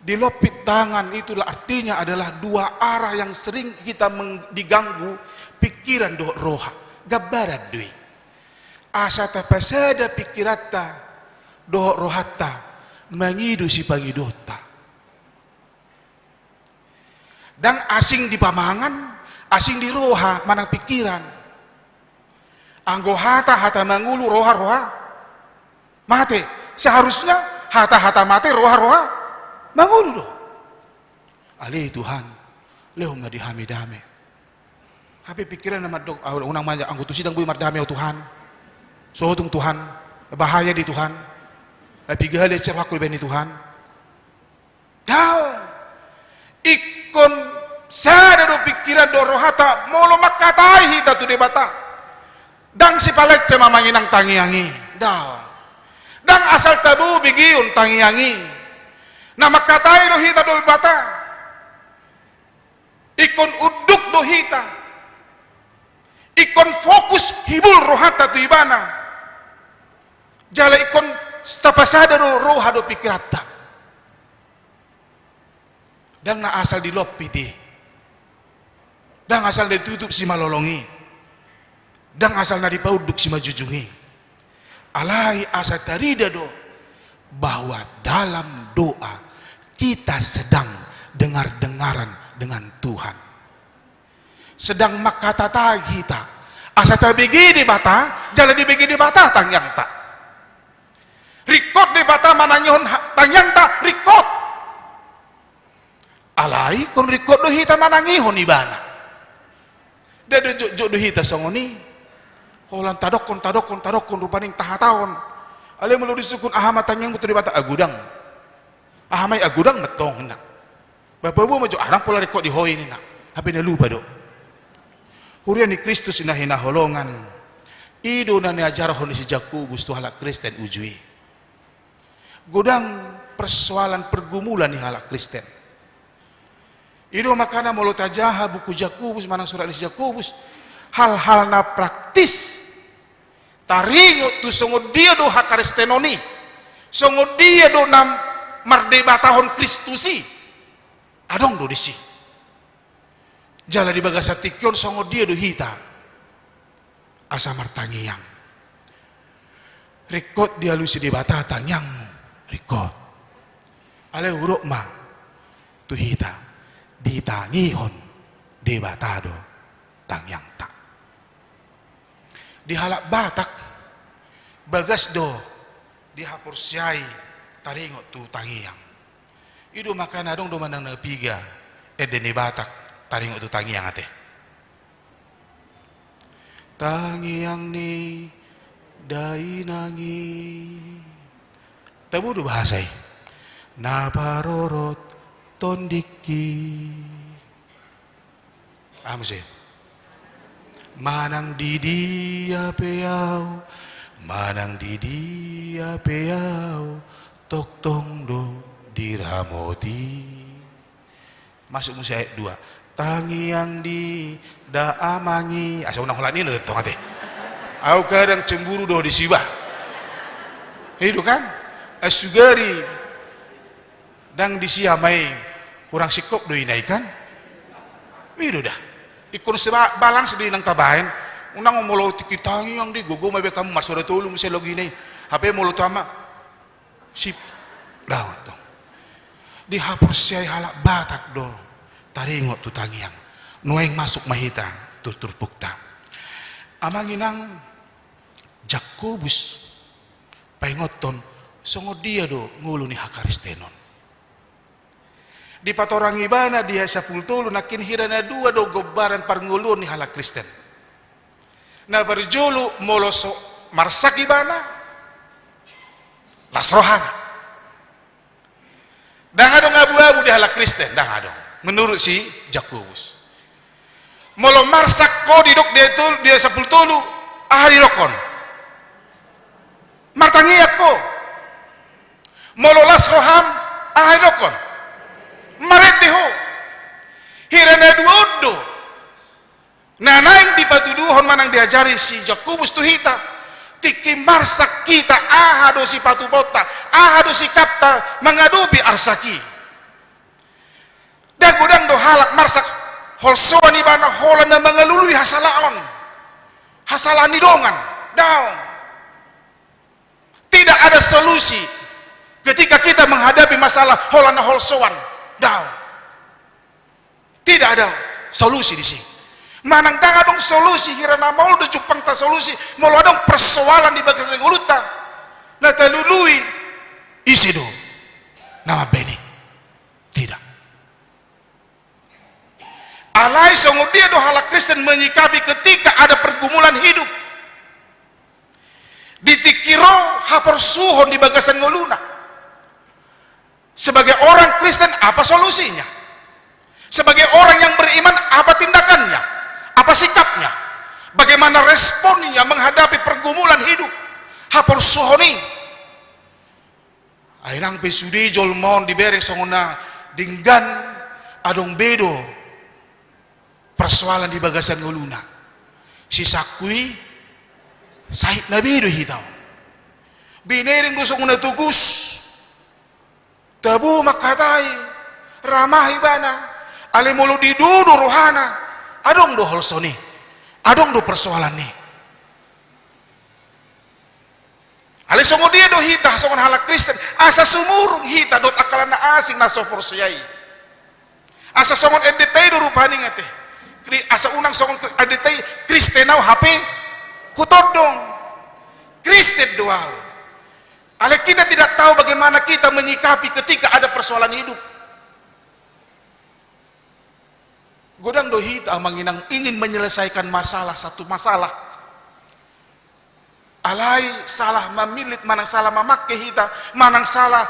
Dilompit tangan, itulah artinya adalah dua arah yang sering kita meng-, diganggu, pikiran dohot roha. Gambaran do i. Asa tapasada pikiranta dohot rohanta mangido sipangidoonta. Ndang asing di pamangan, asing di roha manang pikiran. Anggo hata, hata mangolu, roha, roha mate. Seharusnya hata, hata mate, roha, roha mangolu do. Ale Tuhan, lehon ma di hami dame. Hape pikiran na mandok, ah, unang ma, anggo tusi ndang boi mardame ahu Tuhan. So tung Tuhan, bahaya do i Tuhan. Ai piga hali acer rohangku dibahen i Tuhan. Daong. Ingkon sada do pikiran dohot rohanta molo mangkatai hita tu Debata. Ndang sipalance ma amang inang tangiang i. Daong. Ndang asal tabo begeon tangiang i. Na mangkatai do hita tu Debata. Ingkon unduk do hita. Ingkon fokus hibul rohanta tu Ibana. Jala ingkon tapasada do roha dohot pikiranta. Ndang na asal dilompit i. Ndang asal na ditutup simalolong i. Ndang asal na dipaunduk simanjujung i. Alai asa tarida do bahwa dalam doa kita sedang dengar-dengaran dengan Tuhan. Sedang mangkatatai hita. Asa tabege Debata, jala dibege Debata tangiangta. Ringkot Debata manangihon ha-, tangiangta, ringkot. Alai ingkon ringkot do hita manangihon Ibana. Ndada jotjot do hita songon i. Holan tadokkon, tadokkon, tadokkon, rupani tahatahon. Alai molo disungkun, aha ma tangiangmu tu Debata? Agodang. Aha ma i? Agodang mantong, inna. Bapaboa ma jo, ndang pola ringkot di ho i, ninna. Hape na lupa do. Huria ni Kristus na hinaholongan. I do na niajarhon ni si Jakobus tu halak Kristen uju i. Godang persoalan pergumulan ni halak Kristen. I do makana molo tajaha buku Jakobus manang surat ni si Jakobus, hal-hal na praktis. Taringot tu songon dia do hakristenon i, songon dia do na mardebatahon Kristus i, adong do disi. Jala di bagasan tingki on songon dia do hita asa martangiang. Ringkot dialusi Debata tangiangmu, ringkot. Alai hudok ma tu hita, ditangihon Debata do tangiangta. Di halak Batak, bagas do dihaporseai taringot tu tangiang. I do makana adong do manang na piga ende ni Batak taringot tu tangiang ate. Tangiang ni dainang i. Tabo do bahasa i. Na parorot tondingki. Aha muse? Manang di dia pe au, manang di dia pe au, tongtong do diramoti. Masuk muse ayat dua. Tangiang di da amang i. Asa unang holan i na do tong ate. Au kadang cemburu do disi bah. I do kan? Ai sugari. Ndang disi ama i, kurang singkop do ina i kan? I do da. Ingkon seba-, balance do inang tabaen. Unang molo tingki tangiang di gogo ma be hamu marsoara tolu muse logi ina i. Hape molo tu ama, sip. Dao tong. Dihaporseai halak Batak do taringot tu tangiang. Nuaeng masuk ma hita tu turpukta. Amang inang, Jakobus paingothon songon dia do ngolu ni hakristenon. Dipatorang ibana di ayat sampulu tolu nangkin hira na dua do gombaran parngoluon ni halak Kristen. Na parjolo, molo so marsak ibana, las rohana. Ndang adong abu-abu di halak Kristen, ndang adong. Menurut si Jakobus, molo marsak ho, didok di ayat tolu, di ayat sampulu tolu, aha didokkon? Martangiang ho. Molo las roham, aha didokkon? Marende ho. Hira na dua on do na naeng dipatuduhon manang diajari si Jakobus tu hita. Tingki marsak hita, aha do sipatupaonta, aha do sikapta mangadopi arsak i? Ndang godang do halak marsak holsoan ibana holan na mangalului hasalaon, hasalaon ni dongan. Daong. Tidak ada solusi ketika kita menghadapi masalah holan na holsoan. Daong. Tidak ada solusi di sini. Manang ndang adong solusi, hira na maol do jumpangta solusi molo adong persoalan di bagasan ngolunta na talului. Ise do na mambaen i? Tidak. Alai songon dia do halak Kristen menyikapi ketika ada pergumulan hidup? Di tingki ro haporsuhon di bagasan ngoluna. Sebagai orang Kristen, apa solusinya? Sebagai orang yang beriman, apa tindakannya? Apa sikapnya? Bagaimana responnya menghadapi pergumulan hidup? Haporsuhon i. Ai nang pe sude jolma on dibereng songon na denggan, adong be do persoalan di bagasan ngoluna. Sisangkui sahitna be do hita on. Binereng do songon na togus. Tabo mangkatai, ramah ibana. Alai molo didodo rohana, adong do holso ni, adong do persoalan ni. Alai songon dia do hita songon halak Kristen, asa sumurung hita dohot angka na asing na so porsea i. Asa songon endenta i do rupani ate. Kri-, asa unang songon kri-, endenta i, Kristen au hape hutondong. Kristen do au. Alai kita tidak tahu bagaimana kita menyikapi ketika ada persoalan hidup. Godang do hita, amang inang, ingin menyelesaikan masalah, satu masalah. Alai salah mamillit, manang salah mamangke hita, manang salah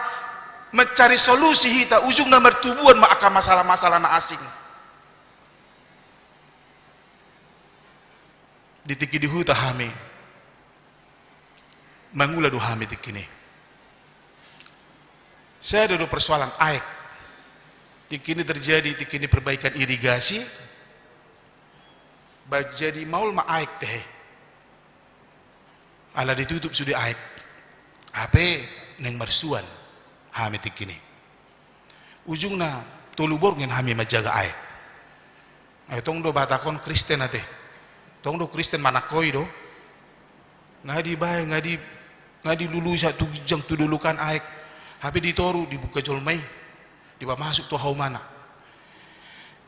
mencari solusi hita, ujungna martubuan ma angka masalah-masalah na asing. Di tingki di huta hami, mangula do hami tingki ni. Sada do persoalan aek. Tingki ni terjadi, tingki ni perbaikan irigasi, ba jadi maol ma aek tehe. Ala ditutup sude aek. Hape naeng marsuan hami tingki ni. Ujungna tolu borngin hami manjaga aek. Ai tong do Batak on Kristen ate. Tong do Kristen manangkoi do. Nga dibaen, nga di, nga dilului sahat tu ginjang tu dolok an aek. Hape ditoru, dibuka jolma i, dipamasuk tu haumana.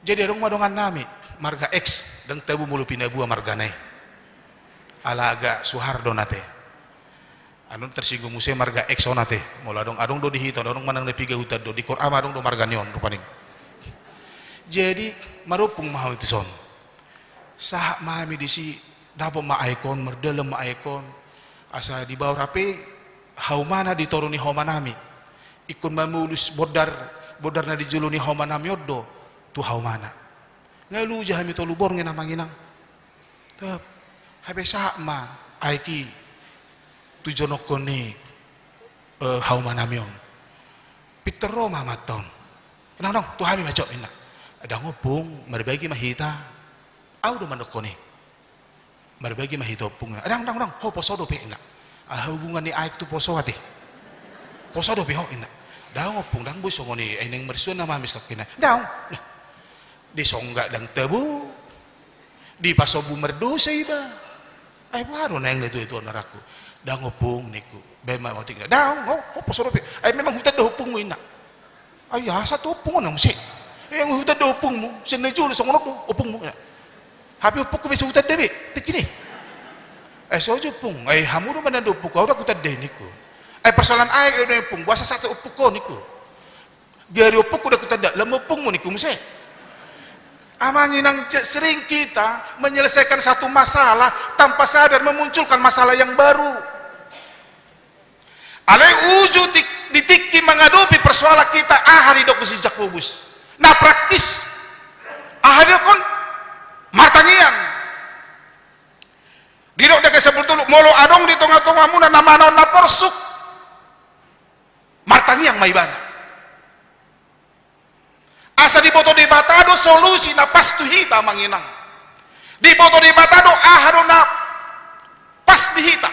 Jadi adong ma dongan nami marga X, ndang tabo molo Pinabua margana i. Ala agak suhar do na ate. Anu, tersinggung muse marga X on ate. Molo adong, adong do di hita, adong manang na piga huta do, di Korama adong do marga ni on rupani. Jadi marompung ma hami tuson. Sahat ma hami disi, dapot ma aek on, mardalan ma aek on. Asa dibaor hape haumana di toru ni hauma nami. Ingkon mamolus bondar, bondar na di jolo ni hauma nami on do tu haumana. Nga loja hami tolu borngin, amang inang. Tep, hape sahat ma aek i tu jonok ni, eh, hauma nami on. Pintor ro ma amanta on. Ndang, ndang, tu hami ma jop, ninna. Ndang, ompung, marbagi ma hita. Au do mandokkon i. Marbagi ma hita, ompung. Ndang, ndang, ndang, ho poso dope, ninna. Aha hubungan ni aek tu poso ate? Poso dope ho, ninna. Ndang, ompung, ndang boi songon i, ai naeng marsuan nama hami tingki ni. Ndang, nah. Disongga ndang tabo, dipasombu mardosa iba. Ai boha do naeng na tuatua na rangku? Ndang, ompung, ningku. Baen ma otik na. Ndang, ho, ho poso dope. Ai memang hutanda ompungmu, ninna. Ai asa tu ompung on muse. Eh, hutanda ompungmu, sian na jolo songon on do ompungmu, ninna. Hape ompungku be so hutanda be tingki ni. Ai so jo, ompung. Ai hamu do mananda ompungku, au ndang hutanda, ningku. Ai persoalan aek do, ompung. Boasa sahat tu ompungku, ningku. Gari ompungku ndang hutanda, lam ompungmu, ningku muse. Amang inang, sering kita menyelesaikan satu masalah tanpa sadar memunculkan masalah yang baru. Alai uju di tingki mangadopi persoalan kita, aha didok si Jakobus? Na praktis. Aha didok on? Martangiang. Didok di ayat sampulu tolu, molo adong di tonga-tongamuna na manaon na porsuk, martangiang ma ibana. Asa diboto Debata do solusi na pas tu hita, amang inang. Diboto Debata do aha do na pas di hita.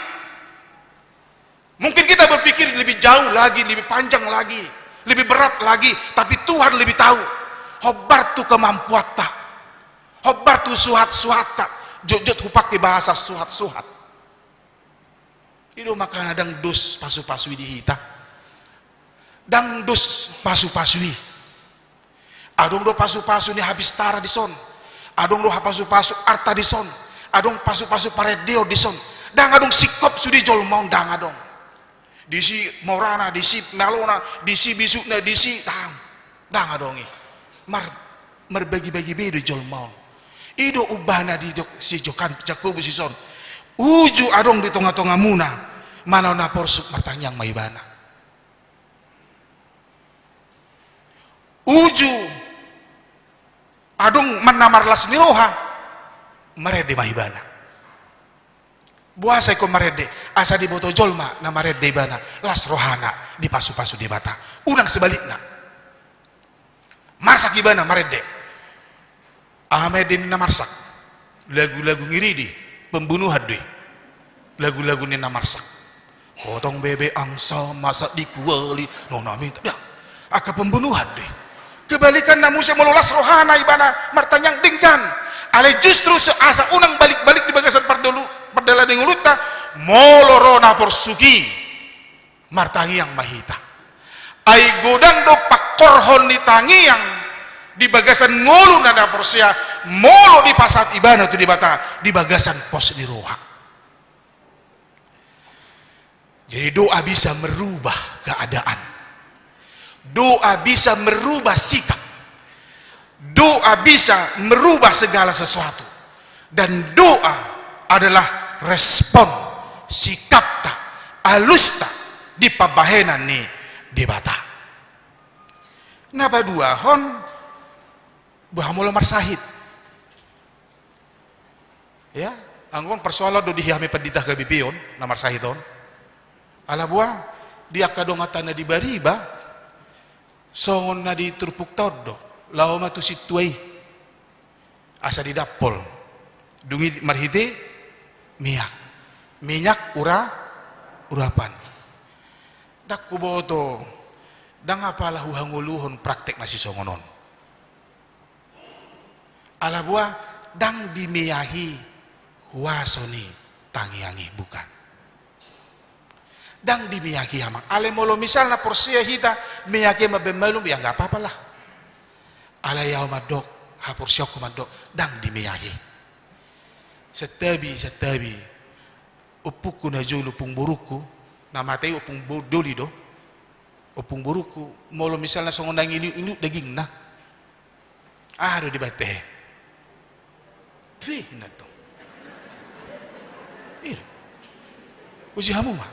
Mungkin kita berpikir lebih jauh lagi, lebih panjang lagi, lebih berat lagi, tapi Tuhan lebih tahu. Hombar tu kemampuanta, hombar tu suhat-suhatta, jotjot hupake bahasa suhat-suhat. I do makana ndang dos pasu-pasu i di hita. Ndang dos pasu-pasu i. Adong do pasu-pasu ni habistara dison. Adong do pasu-pasu arta dison. Adong pasu-pasu parendeon dison. Ndang adong singkop sude jolma on, ndang adong. Disi morana, disi malona, disi bisukna, disi, ndang. Ndang adong i. Mar, marbagi-bagi be do jolma on. I do umbahen na didok si Jokan, Jakobus dison. Uju adong di tonga-tongamuna manaon na porsuk, martangiang ma ibana. Uju adong ma na marlas ni roha, marende ma ibana. Boasa ingkon marende? Asa diboto jolma na marende ibana, las rohana dipasu-pasu Debata. Unang sebalikna. Marsak ibana marende. Aha ma ende ni na marsak? Lagu-lagu ni ridi, pembunuhan do i. Lagu-lagu ni na marsak. Potong bebek angsa, masak di kuali, nona minta. Dah, angka pembunuhan do i. Kebalikanna muse molo las rohana ibana martangiang, denggan. Alai justru se-, asa unang balik-balik di bagasan pardolu-, pardalanan ni ngolunta, molo ro na porsuk i, martangiang ma hita. Ai godang do pangkorhon ni tangiang di bagasan ngolu na porsea, molo dipasahat ibana tu Debata di bagasan pos ni roha. Jadi doa bisa merubah keadaan. Doa bisa merubah sikap. Doa bisa merubah segala sesuatu. Dan doa adalah respon sikapta, alusta di pambahenan ni Debata. Na paduahon, boha molo marsahit? Ya, anggo on persoalan do di hami pandita H B P on, na marsahit on. Ala boha, di angka donganta na di bariba, songon na di turpukta on do, laho ma tu sintua i. Asa didampol. Dung i marhite minyak. Minyak ura-, urapan. Ndang huboto, ndang apala huhangoluhon praktek na sisongon on. Ala boha, ndang dimeahi huaso ni tangiang i, bukan. Ndang dimeahi, amang. Alai molo misalna porsea hita, meahi mambaen malum, ya nggak apa-apa lah. Alai au mandok, haporseaonku mandok, ndang dimeahi. Santabi, santabi. Ompungku na jolo, ompung borungku, na mate i ompung bo-, doli do. Ompung borungku, molo misalna songon na ngiliut-ngiliut dagingna. Aha do dibaen tehe? Pih, inna tong. Iya. Uji hamu ma.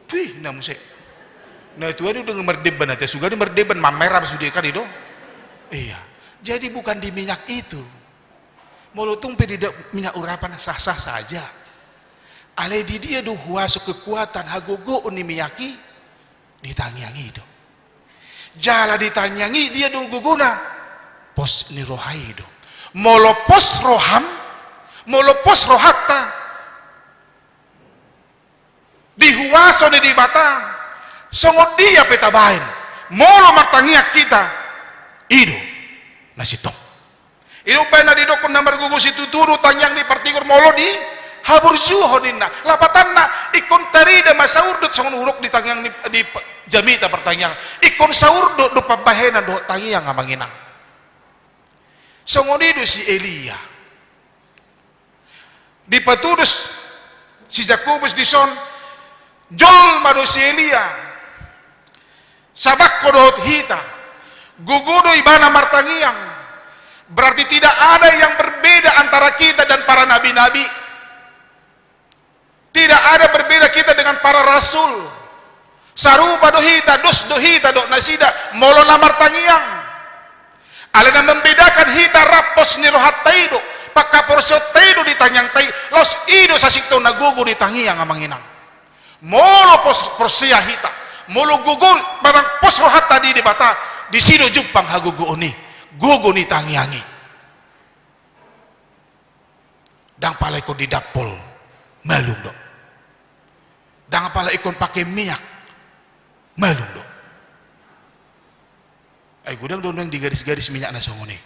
Pih, inna muse. Na tua do dengan mardeban aja, sudah di mardeban, mamerah sudah kan itu. Iya. Jadi bukan di minyak itu. Molo tung pe di da-, minyak urapan sah-sah saja. Alai di dia do huaso, kekuatan, hagogoon ni minyak i? Di tangiang i do. Jala di tangiang i dia do gogona? Pos ni roha i do. Molo pos roham, molo pos rohanta di huaso ni Debata, songon dia pe tabaen, molo martangiang hita, i do na sintong. I do umbahen na didokkon na margogo situtu do tangiang ni partigor molo dihaburjuhon ninna. Lapatanna, ingkon tarida ma saurdot songon hudok di tangiang ni, di p-, jamita partangiangan. Ingkon saurdot do pambahenan dohot tangiang, amang inang. Songon i do si Elia. Dipatudos si Jakobus dison, jolma do si Elia. Sabangko dohot hita, Gogo do ibana martangiang. Berarti tidak ada yang berbeda antara kita dan para nabi-nabi. Tidak ada berbeda kita dengan para rasul. Sarupa do hita, dos do hita dohot nasida, molo na martangiang. Alai na membedakan hita rap pos ni rohanta i do, panghaporseaonta i do di tangiangta i, laos i do sasintongna gogo di tangiang, amang inang. Molo pos, porsea hita, molo gogo manang pos rohanta di Debata, disi do jumpang hagogoon i, gogo ni tangiang i. Ndang pala ingkon didampol, malum do. Ndang pala ingkon pake minyak, malum do. Ai godang do naeng digaris-garis minyak na songon i.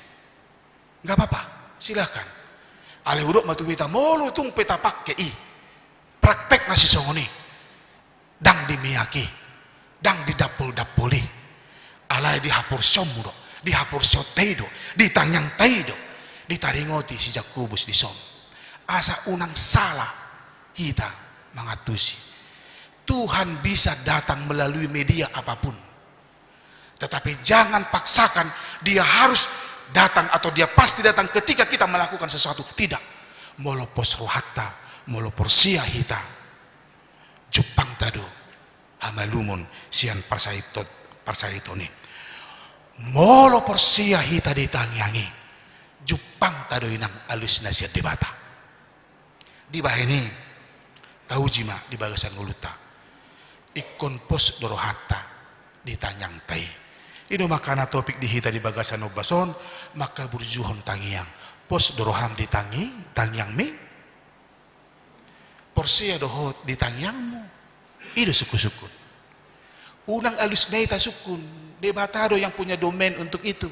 Nggak apa-apa, silakan. Alai hudok ma tu hita, molo tung pe tapake i, praktek na sisongon i, ndang diminyaki, ndang didampol-dampoli. Alai dihaporseaonmu do, dihaporseaonta i do, di tangiangta i do, ditaringoti si Jakobus dison. Asa unang sala hita mangantusi. Tuhan bisa datang melalui media apapun. Tetapi jangan paksakan dia harus datang atau dia pasti datang ketika kita melakukan sesuatu. Tidak. Molo pos rohanta, molo porsea hita, jumpangta do hamalumon sian parsahito-, parsahitoon i. Molo porsea hita di tangiang i, jumpangta do inang alus na sian Debata. Dibahen i, tauji ma di bagasan ngolunta. Ingkon pos do rohanta di tangiangta i. I do makana topik di hita di bagasan ombas on, manghaburjuhon tangiang. Pos do roham di tangi-, tangiangmi? Porsea do ho di tangiangmu? I do sungkun-sungkun. Unang alus na i tasungkun, Debata do yang punya domain untuk itu.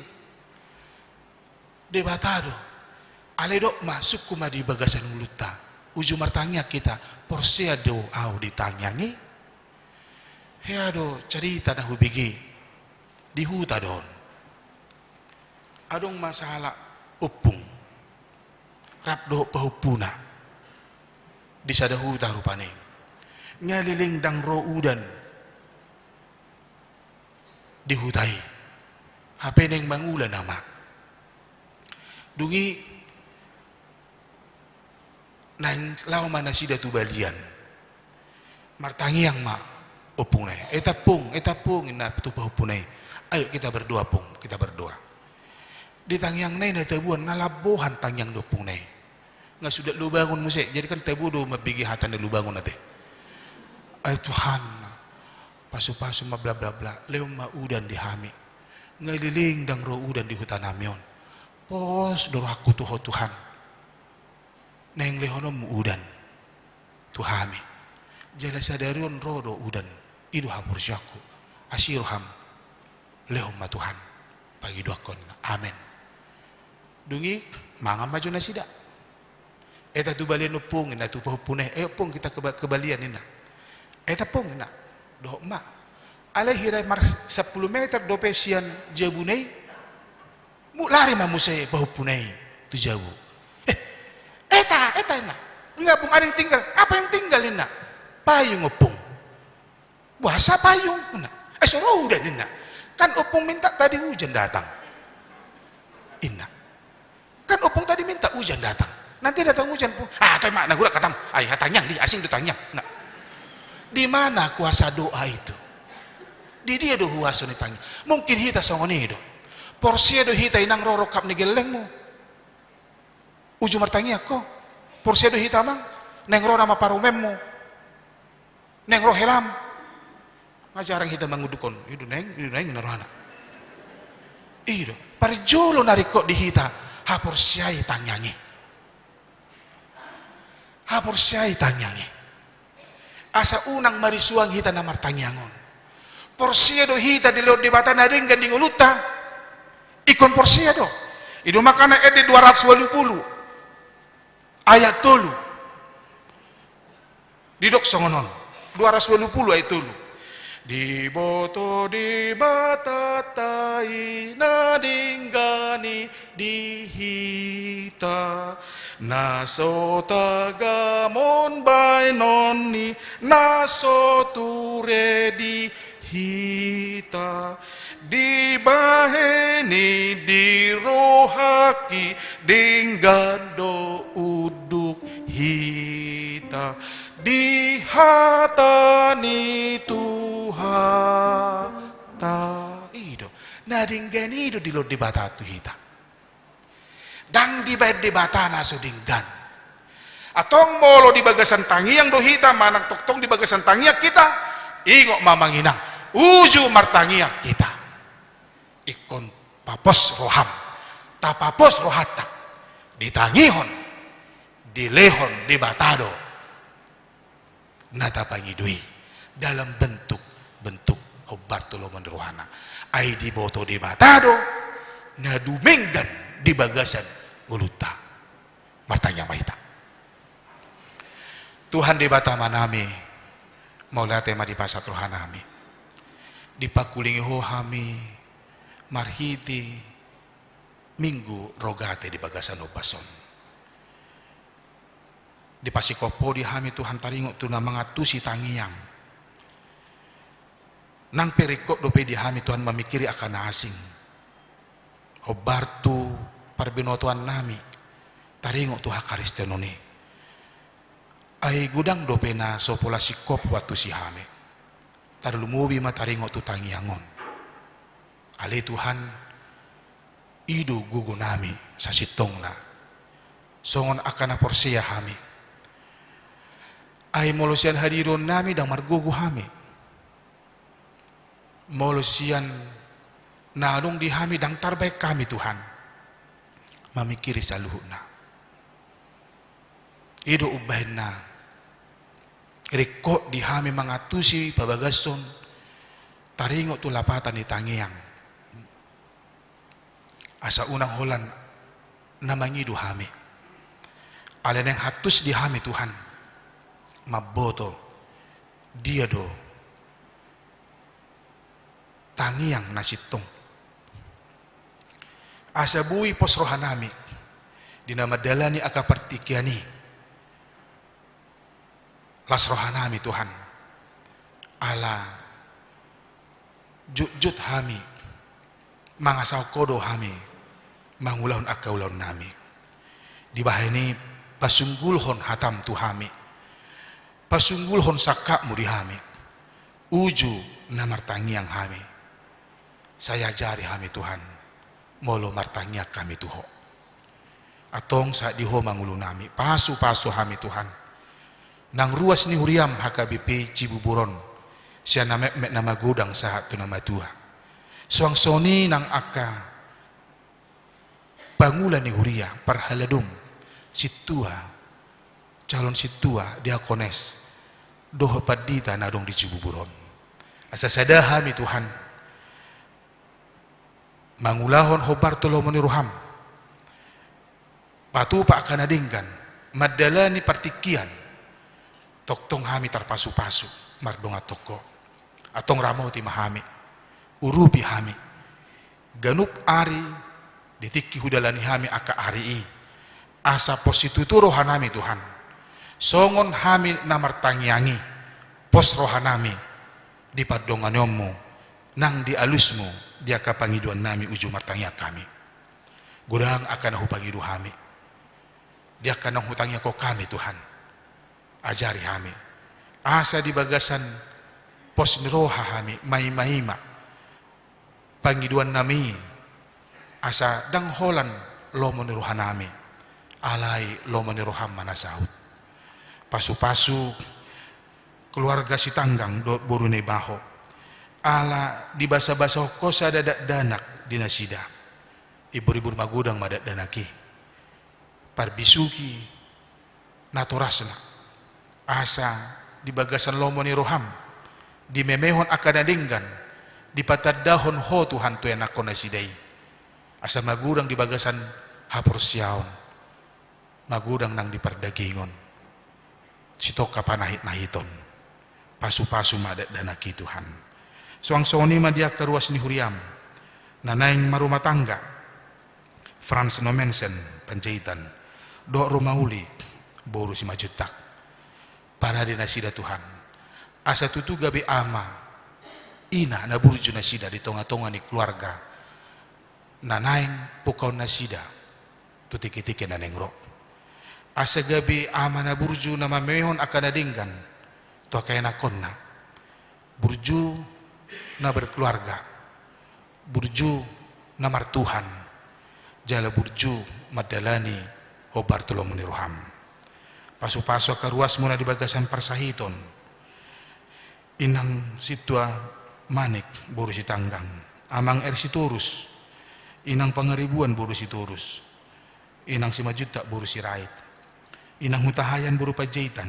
Debata do. Alai dok ma, sungkun ma di bagasan ngolunta. Uju martangiang hita, porsea do au di tangiang i? Hea do carita na hubege, di huta do on. Adong ma sahalak ompung rap dohot pahompuna di sada huta rupani. Nga leleng ndang ro udan di huta i. Hape naeng mangula nama. Dung i naeng laho ma nasida tu balian. Martangiang ma ompungna i. "Eh, Tampung, eh, Tampung," ninna tu pahompuna i. "Ayo kita berdoa, Pung, kita berdoa." Di tangiangna i na tabuan, na lambohan tangiang ni ompungna i. Nga suda lubangun muse, jadi kan tabo do mambege hata na lubangun ate. "Ai Tuhan, pasu-pasu ma bla bla bla, lehon ma udan di hami. Nga leleng ndang ro udan di huta nami on. Pos do rohangku tu Ho Tuhan. Naeng lehononmu udan tu hami. Jala sadari on ro do udan, i do haporseaonku. Asi roham, lehon ma Tuhan pangidoanku on." Amen. Dung i mangan ma jo nasida. "Eh, ta tu balian ompung," ninna tu pahompuna i. "Eh, Ompung, kita ke ba-, ke balian," ninna. "Eh, Tampung," ninna. Dohot ma. Alai hira mar sampulu meter dope sian jabuna i. Muk lari ma muse pahompuna i tu jabu. "Eh, eh, ta, eh, ta," ninna. "Nga, Pung, ada yang tinggal." "Apa yang tinggal?" ninna. "Payung, Ompung." "Boasa payung?" ninna. "Eh, so ro udan," ninna. "Kan Ompung minta tadi hujan datang," ninna. "Kan Ompung tadi minta hujan datang. Nanti datang hujan, Pung." "Ah, toe ma, na gula katam. Ai, hatangiang di, asing do tangiang." Nah. Di mana kuasa doa itu? Di dia do huaso ni tangiang? Mungkin hita songon i do. Porsea do hita inang ro rongkap ni gellengmu uju martangiang ho. Porsea do hita amang, naeng ro nama parumaenmu, naeng ro helam. Nga jarang hita mangunduk on, i do naeng, i do naeng na rohana. I do. Parjolo na ringkot di hita, haporseai tangiang i. Haporseai tangiang i. Asa unang marisuang hita na martangiang on. Porsea do hita dilehon Debata na denggan di ngolunta? Ingkon porsea do. I do makana ende dua ratus walu pulu ayat tolu. Didok songon on. Dua ratus walu pulu ayat tolu. Diboto Debatanta i na denggan i di hita, na so tagamon baenon ni na so ture di hita. Dibahen i di rohangki, denggan do unduk hita di hata ni Tuhanta. I do, na denggan i do dilehon Debata tu hita. Ndang dibahen Debata na so denggan. Antong molo di bagasan tangiang do hita manang tongtong di bagasan tangiang hita, ingot ma amang inang, uju martangiang hita. Ingkon papos roham, tapapos rohanta, ditangihon, dilehon Debata do na tapangido i dalam bentuk-bentuk hombar tu lomo ni rohana. Ai diboto Debata do na dumenggan di bagasan ngolunta. Martangiang ma hita. Tuhan Debata Amanami, mauliate ma dipasahat rohanami. Dipangkulingi Ho hami marhite Minggu Rogate di bagasan ombas on. Dipasingkop Ho di hami Tuhan taringot tu na mangantusi tangiang. Nang pe ringkot dope di hami Tuhan mamingkiri angka na asing. Hombar tu parbinotoannami taringot tu hakaristenon i. Ai godang dope na so pola singkop huantusi hami. Tarlumobi ma taringot tu tangiang on. Ale Tuhan, i do gogonami sasintongna. Songon angka na porsea hami. Ai molo sian hadirionnami ndang margogo hami. Molo sian na adong di hami ndang tarbaen hami Tuhan. Mamingkiri saluhutna. I do umbahen na ringkot di hami mangantusi pabagason taringot tu lapatan ni tangiang. Asa unang holan na mangido hami. Alai naeng hantus di hami Tuhan mamboto dia do tangiang na sintong. Asa boi pos rohanami di na mandalani angka partingkian i. Las rohanami Tuhan. Ala jotjot hami mangasahon Ho do hami mangulahon angka ulaonnami. Dibahen i pasunggulhon hatam tu hami. Pasunggulhon sangkapmu di hami. Uju na martangiang hami. Sai ajari hami Tuhan, molo martangiang hami tu Ho. Antong sahat di Ho ma ngolunami, pasupasu hami Tuhan. Nang ruas ni huriam H K B P Cibubur on, sian na metmet na magodang sahat tu na matua. Suang songon i nang angka pangula ni huria, parhaladom, sintua, calon sintua, diakones, dohot pandita na adong di Cibubur on. Asa sada hami Tuhan, mangulahon hombar tu lomo ni roham. Patupa angka na denggan, mandalani partingkian, tongtong hami tarpasupasu, mardongan tu Ho. Antong ramoti ma hami, urupi hami, ganup ari di tingki hudalani hami angka ari i, asa pos situtu rohanami Tuhan, songon hami na martangiang i, pos rohanami di pandonganionmu, nang di alusmu, di angka pangidoannami uju martangiang hami. Godang angka na hupangido hami, di angka naung hutangiangkon hami Tuhan. Ajari hami. Asa di bagasan pos ni roha hami, maimaima pangidoannami, asa ndang holan lomo ni rohanami, alai lomo ni roham ma na saut. Pasupasu keluarga Sitanggang dohot boru Naibaho. Ala dibasabasahon Ho sada dakdanak di nasida. Iburibur magodang ma dakdanak i. Parbisuhi natorasna. Asa di bagasan lomo ni roham, dimemehon angka na denggan, dipatandahon Ho Tuhan tu ianakhon nasida i. Asa magodang di bagasan haporseaon, magodang nang di pardagingon. Sitongka panahitnahiton. Pasupasu ma dakdanak i Tuhan. Suang songon i ma di angka ruas ni huriam na naeng marumah tangga, Frans Nommensen Panjaitan, dohot Romauli boru Simanjuntak. Parade nasida Tuhan, asa tutu gabe ama ina na burju nasida di tonga-tonga ni keluarga na naeng pungkaon nasida tu tingki-tingki na naeng ro. Asa gabe ama na burju na mamehon angka na denggan tu angka ianakhonna. Burju na berkeluarga, burju na martuhan, jala burju mandalani hombar tu lomo ni roham. Pasu-pasu angka ruasmu na di bagasan parsahiton. Inang Sintua Manik boru Sitanggang, Amang R. Sitorus, Inang Pangaribuan boru Sitorus, Inang Simanjuntak boru Sirait, Inang Hutahaean boru Panjaitan,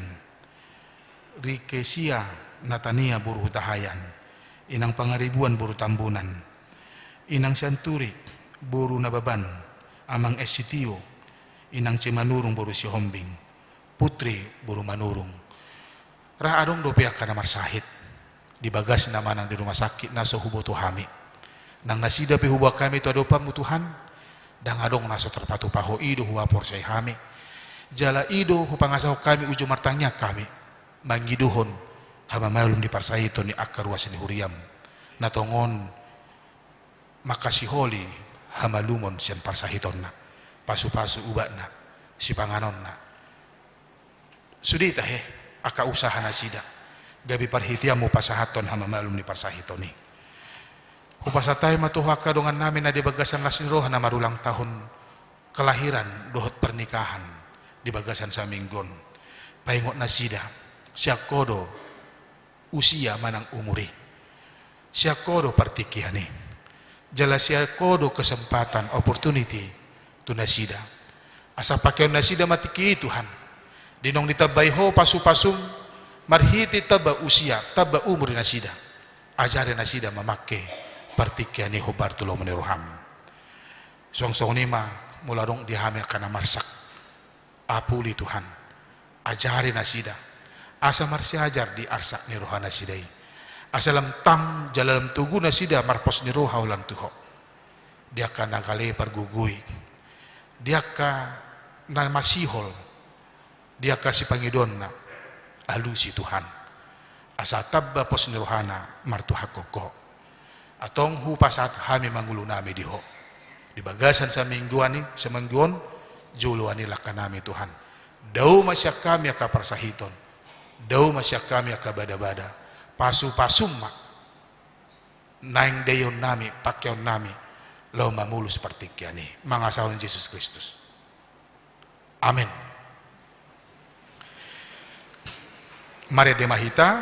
Rikesia Natania boru Hutahaean, Inang Pangaribuan boru Tambunan, Inang Sianturi boru Nababan, Amang S. Sitio, Inang C. Manurung boru Sihombing, Putri boru Manurung. Ra adong dope angka na marsahit di bagasna manang di rumah sakit na so huboto hami. Nang nasida pe huboan hami tu adopanmu Tuhan, ndang adong na so tarpatupa Ho, i do huhaporseai hami. Jala i do hupangasahon hami uju martangiang hami, mangidohon hamamalum ni parsahiton ni angka ruas ni huriam. Na tongon mangkasiholi hamalumon sian parsahitonna, pasu-pasu ubatna, sipanganonna. Sude tahe angka usaha nasida, gabe parhiteanmu pasahathon hamamalum ni parsahiton i. Hupasahat hami ma tu Ho angka dongannami na di bagasan las ni roha na marulang tahun kelahiran dohot pernikahan di bagasan saminggu on. Paingot nasida, sian Ho do usia manang umur i. Sian Ho do partingkian i. Jala sian Ho do kesempatan, opportunity tu nasida. Asa pakeon nasida ma tingki i Tuhan. Di naung ditambai Ho pasu-pasum marhite tamba usia, tamba umur ni nasida. Ajari nasida mamangke partingkian i hombar tu lomo ni roham. Suang songon i ma molo adong di hami angka na marsak. Apuli Tuhan, ajari nasida, asa marsiajar di arsak ni roha nasida i, asa lam tang jala lam togu nasida marpos ni roha holan tu Ho. Di angka na gale pargogoi, di angka na masihol, di angka sipangidoonna, alusi Tuhan. Asa tamba pos ni rohana martuhan Ho. Antong hupasahat hami ma ngolunami di Ho. Di bagasan samingguan i, saminggu on, joloan i langkanami Tuhan. Dao ma sian hami angka parsahiton. Dao ma sian hami angka bada-bada. Pasu-pasum ma naeng daionnami, pakeonnami, laho mamolus partingkian i. Mangasahon Jesus Kristus. Amen. Marende ma hita,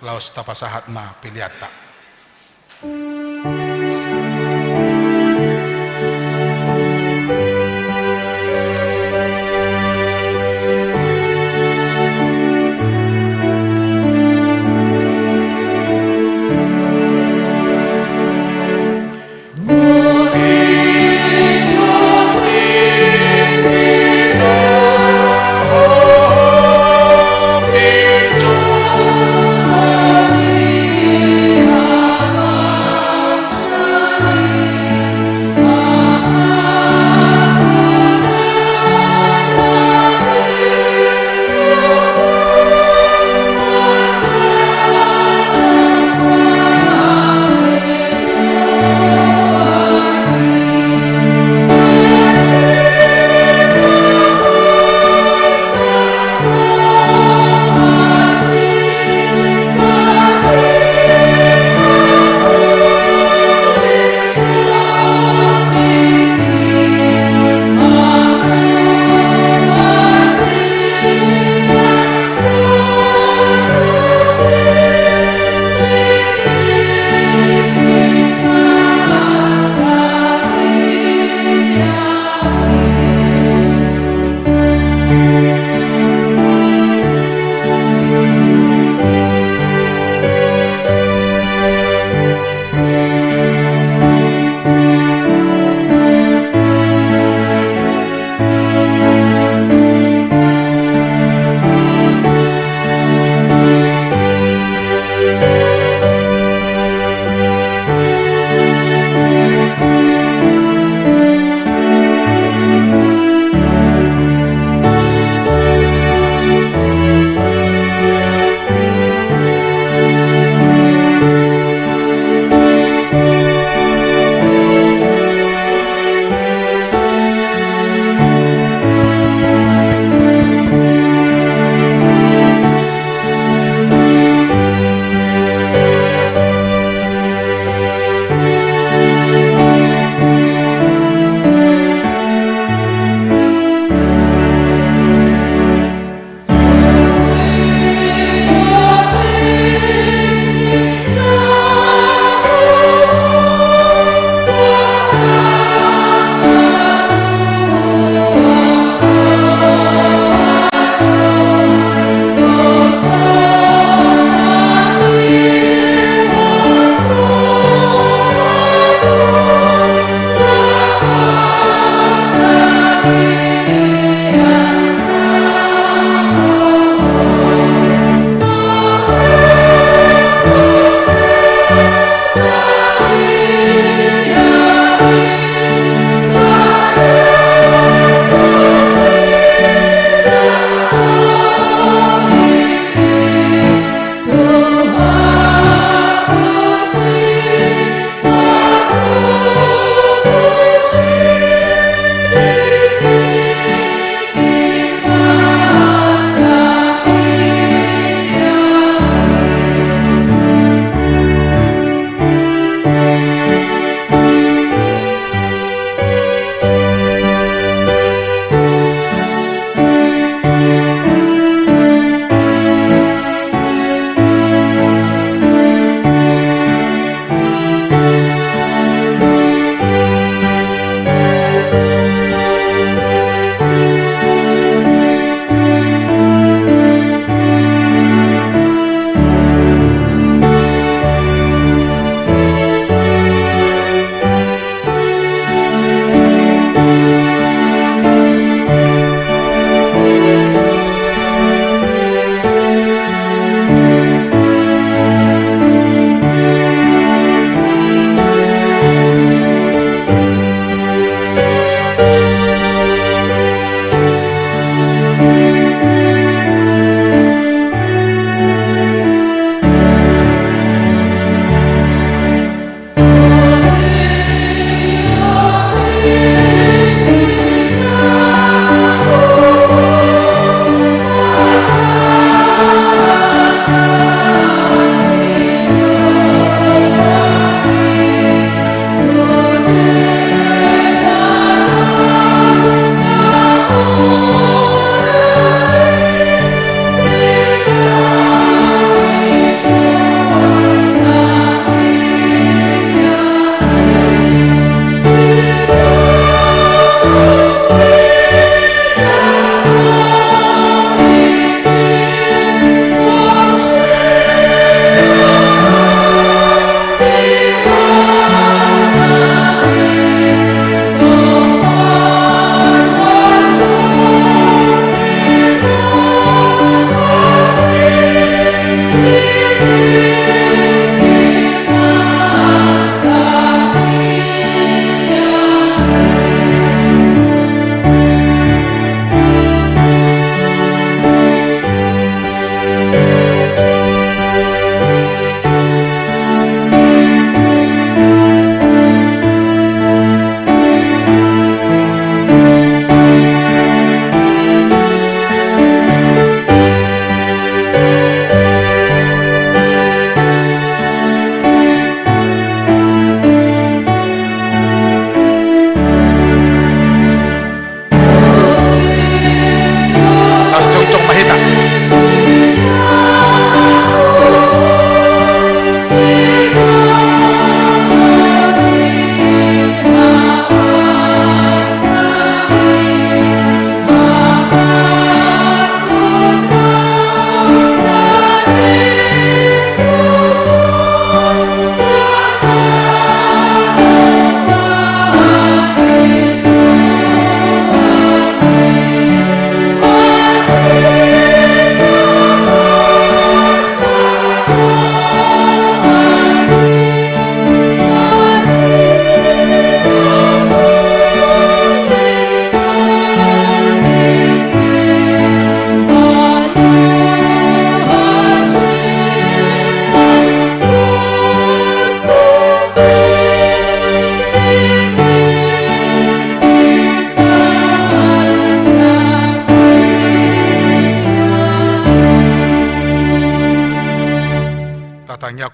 laos tapasahat ma peleanta.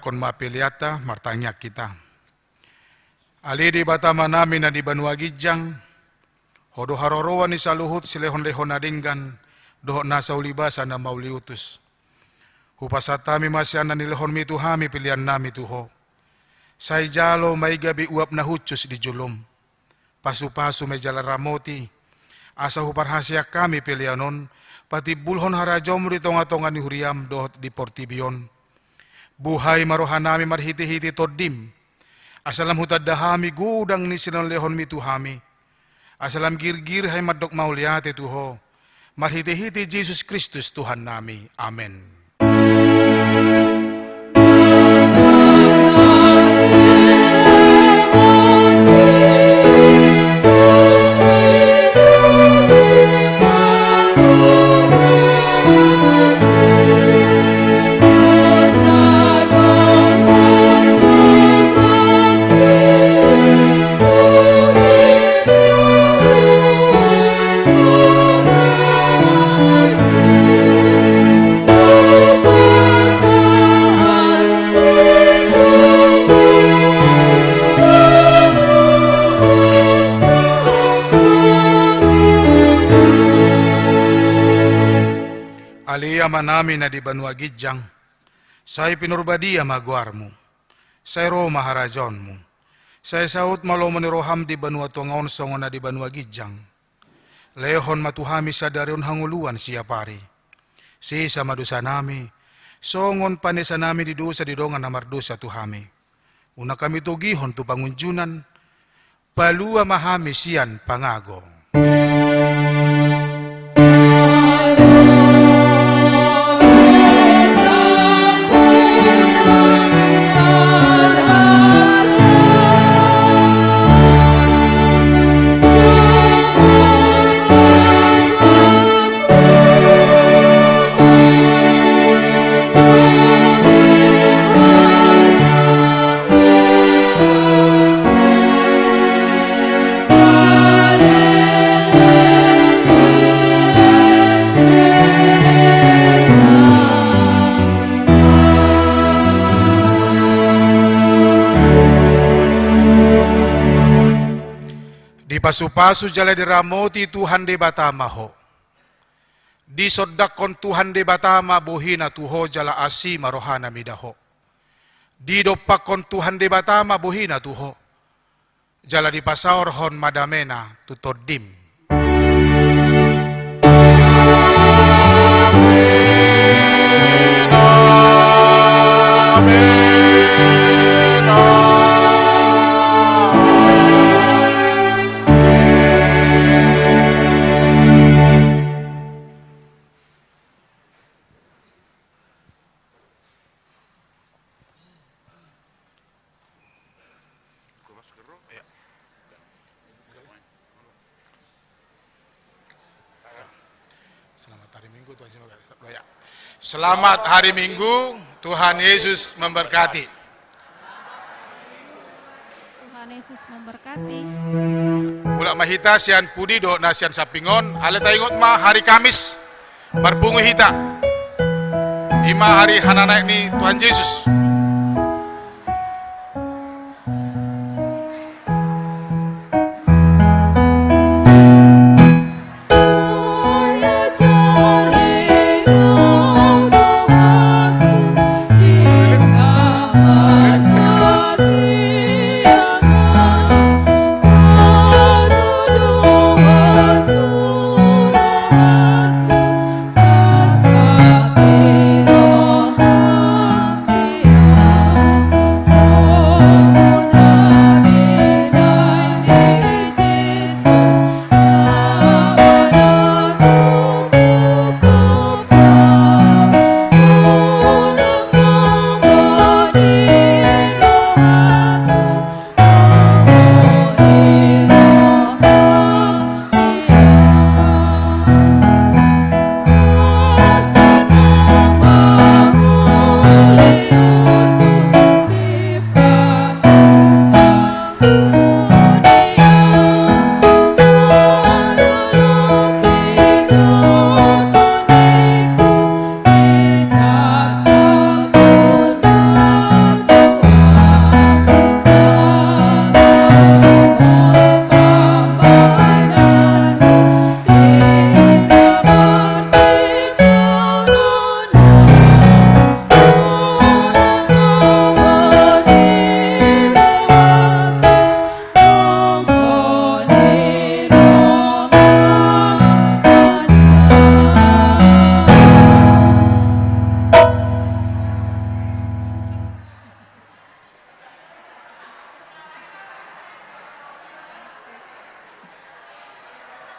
Tingkon ma peleanta, martangiang hita. Ale Debata Amanami na di banua ginjang, Ho do haroroan ni saluhut silehonlehon na denggan dohot nasa ulibasa na mauliutus. Hupasahat hami ma sian na nilehonmi tu hami peleannami tu Ho. Sai jalo ma i gabe uap na hushus di jolom. Pasupasu ma i jala ramoti, asa huparhaseang hami pelean on patimbulhon harajaonmu di tongatonga ni huriam dohot di portibi on. Buhai ma rohanami marhitehite Tondim, asa lam hutanda hami godang ni silehonlehonmi tu hami, asa lam girgir hami mandok mauliate tu Ho, marhitehite Jesus Kristus Tuhannami. Amen. Ale Amanami na di banua ginjang, sai pinarbadia ma goarmu. Sai ro ma harajaonmu. Sai saut ma lomo ni roham di banua tonga on songon na di banua ginjang. Lehon ma tu hami sadari on hangoluan siapari. Sesa ma dosanami, songon panesanami di dosa di dongan na mardosa tu hami. Unang hami togihon tu pangunjunan, palua ma hami sian pangago. Dipasupasu jala diramoti Tuhan Debata ma ho. Disondangkon Tuhan Debata ma bohina tu ho jala asi ma rohana mida ho. Didompakkon Tuhan Debata ma bohina tu ho, jala dipasaorhon ma damena tu tondim. Selamat hari Minggu, Tuhan Yesus memberkati. Selamat hari Minggu, Tuhan Yesus memberkati. Tuhan Yesus memberkati. Mulak ma hita sian pudi dohot na sian samping on, alai taingot ma hari Kamis marpungu hita. I ma hari hananaek ni Tuhan Jesus.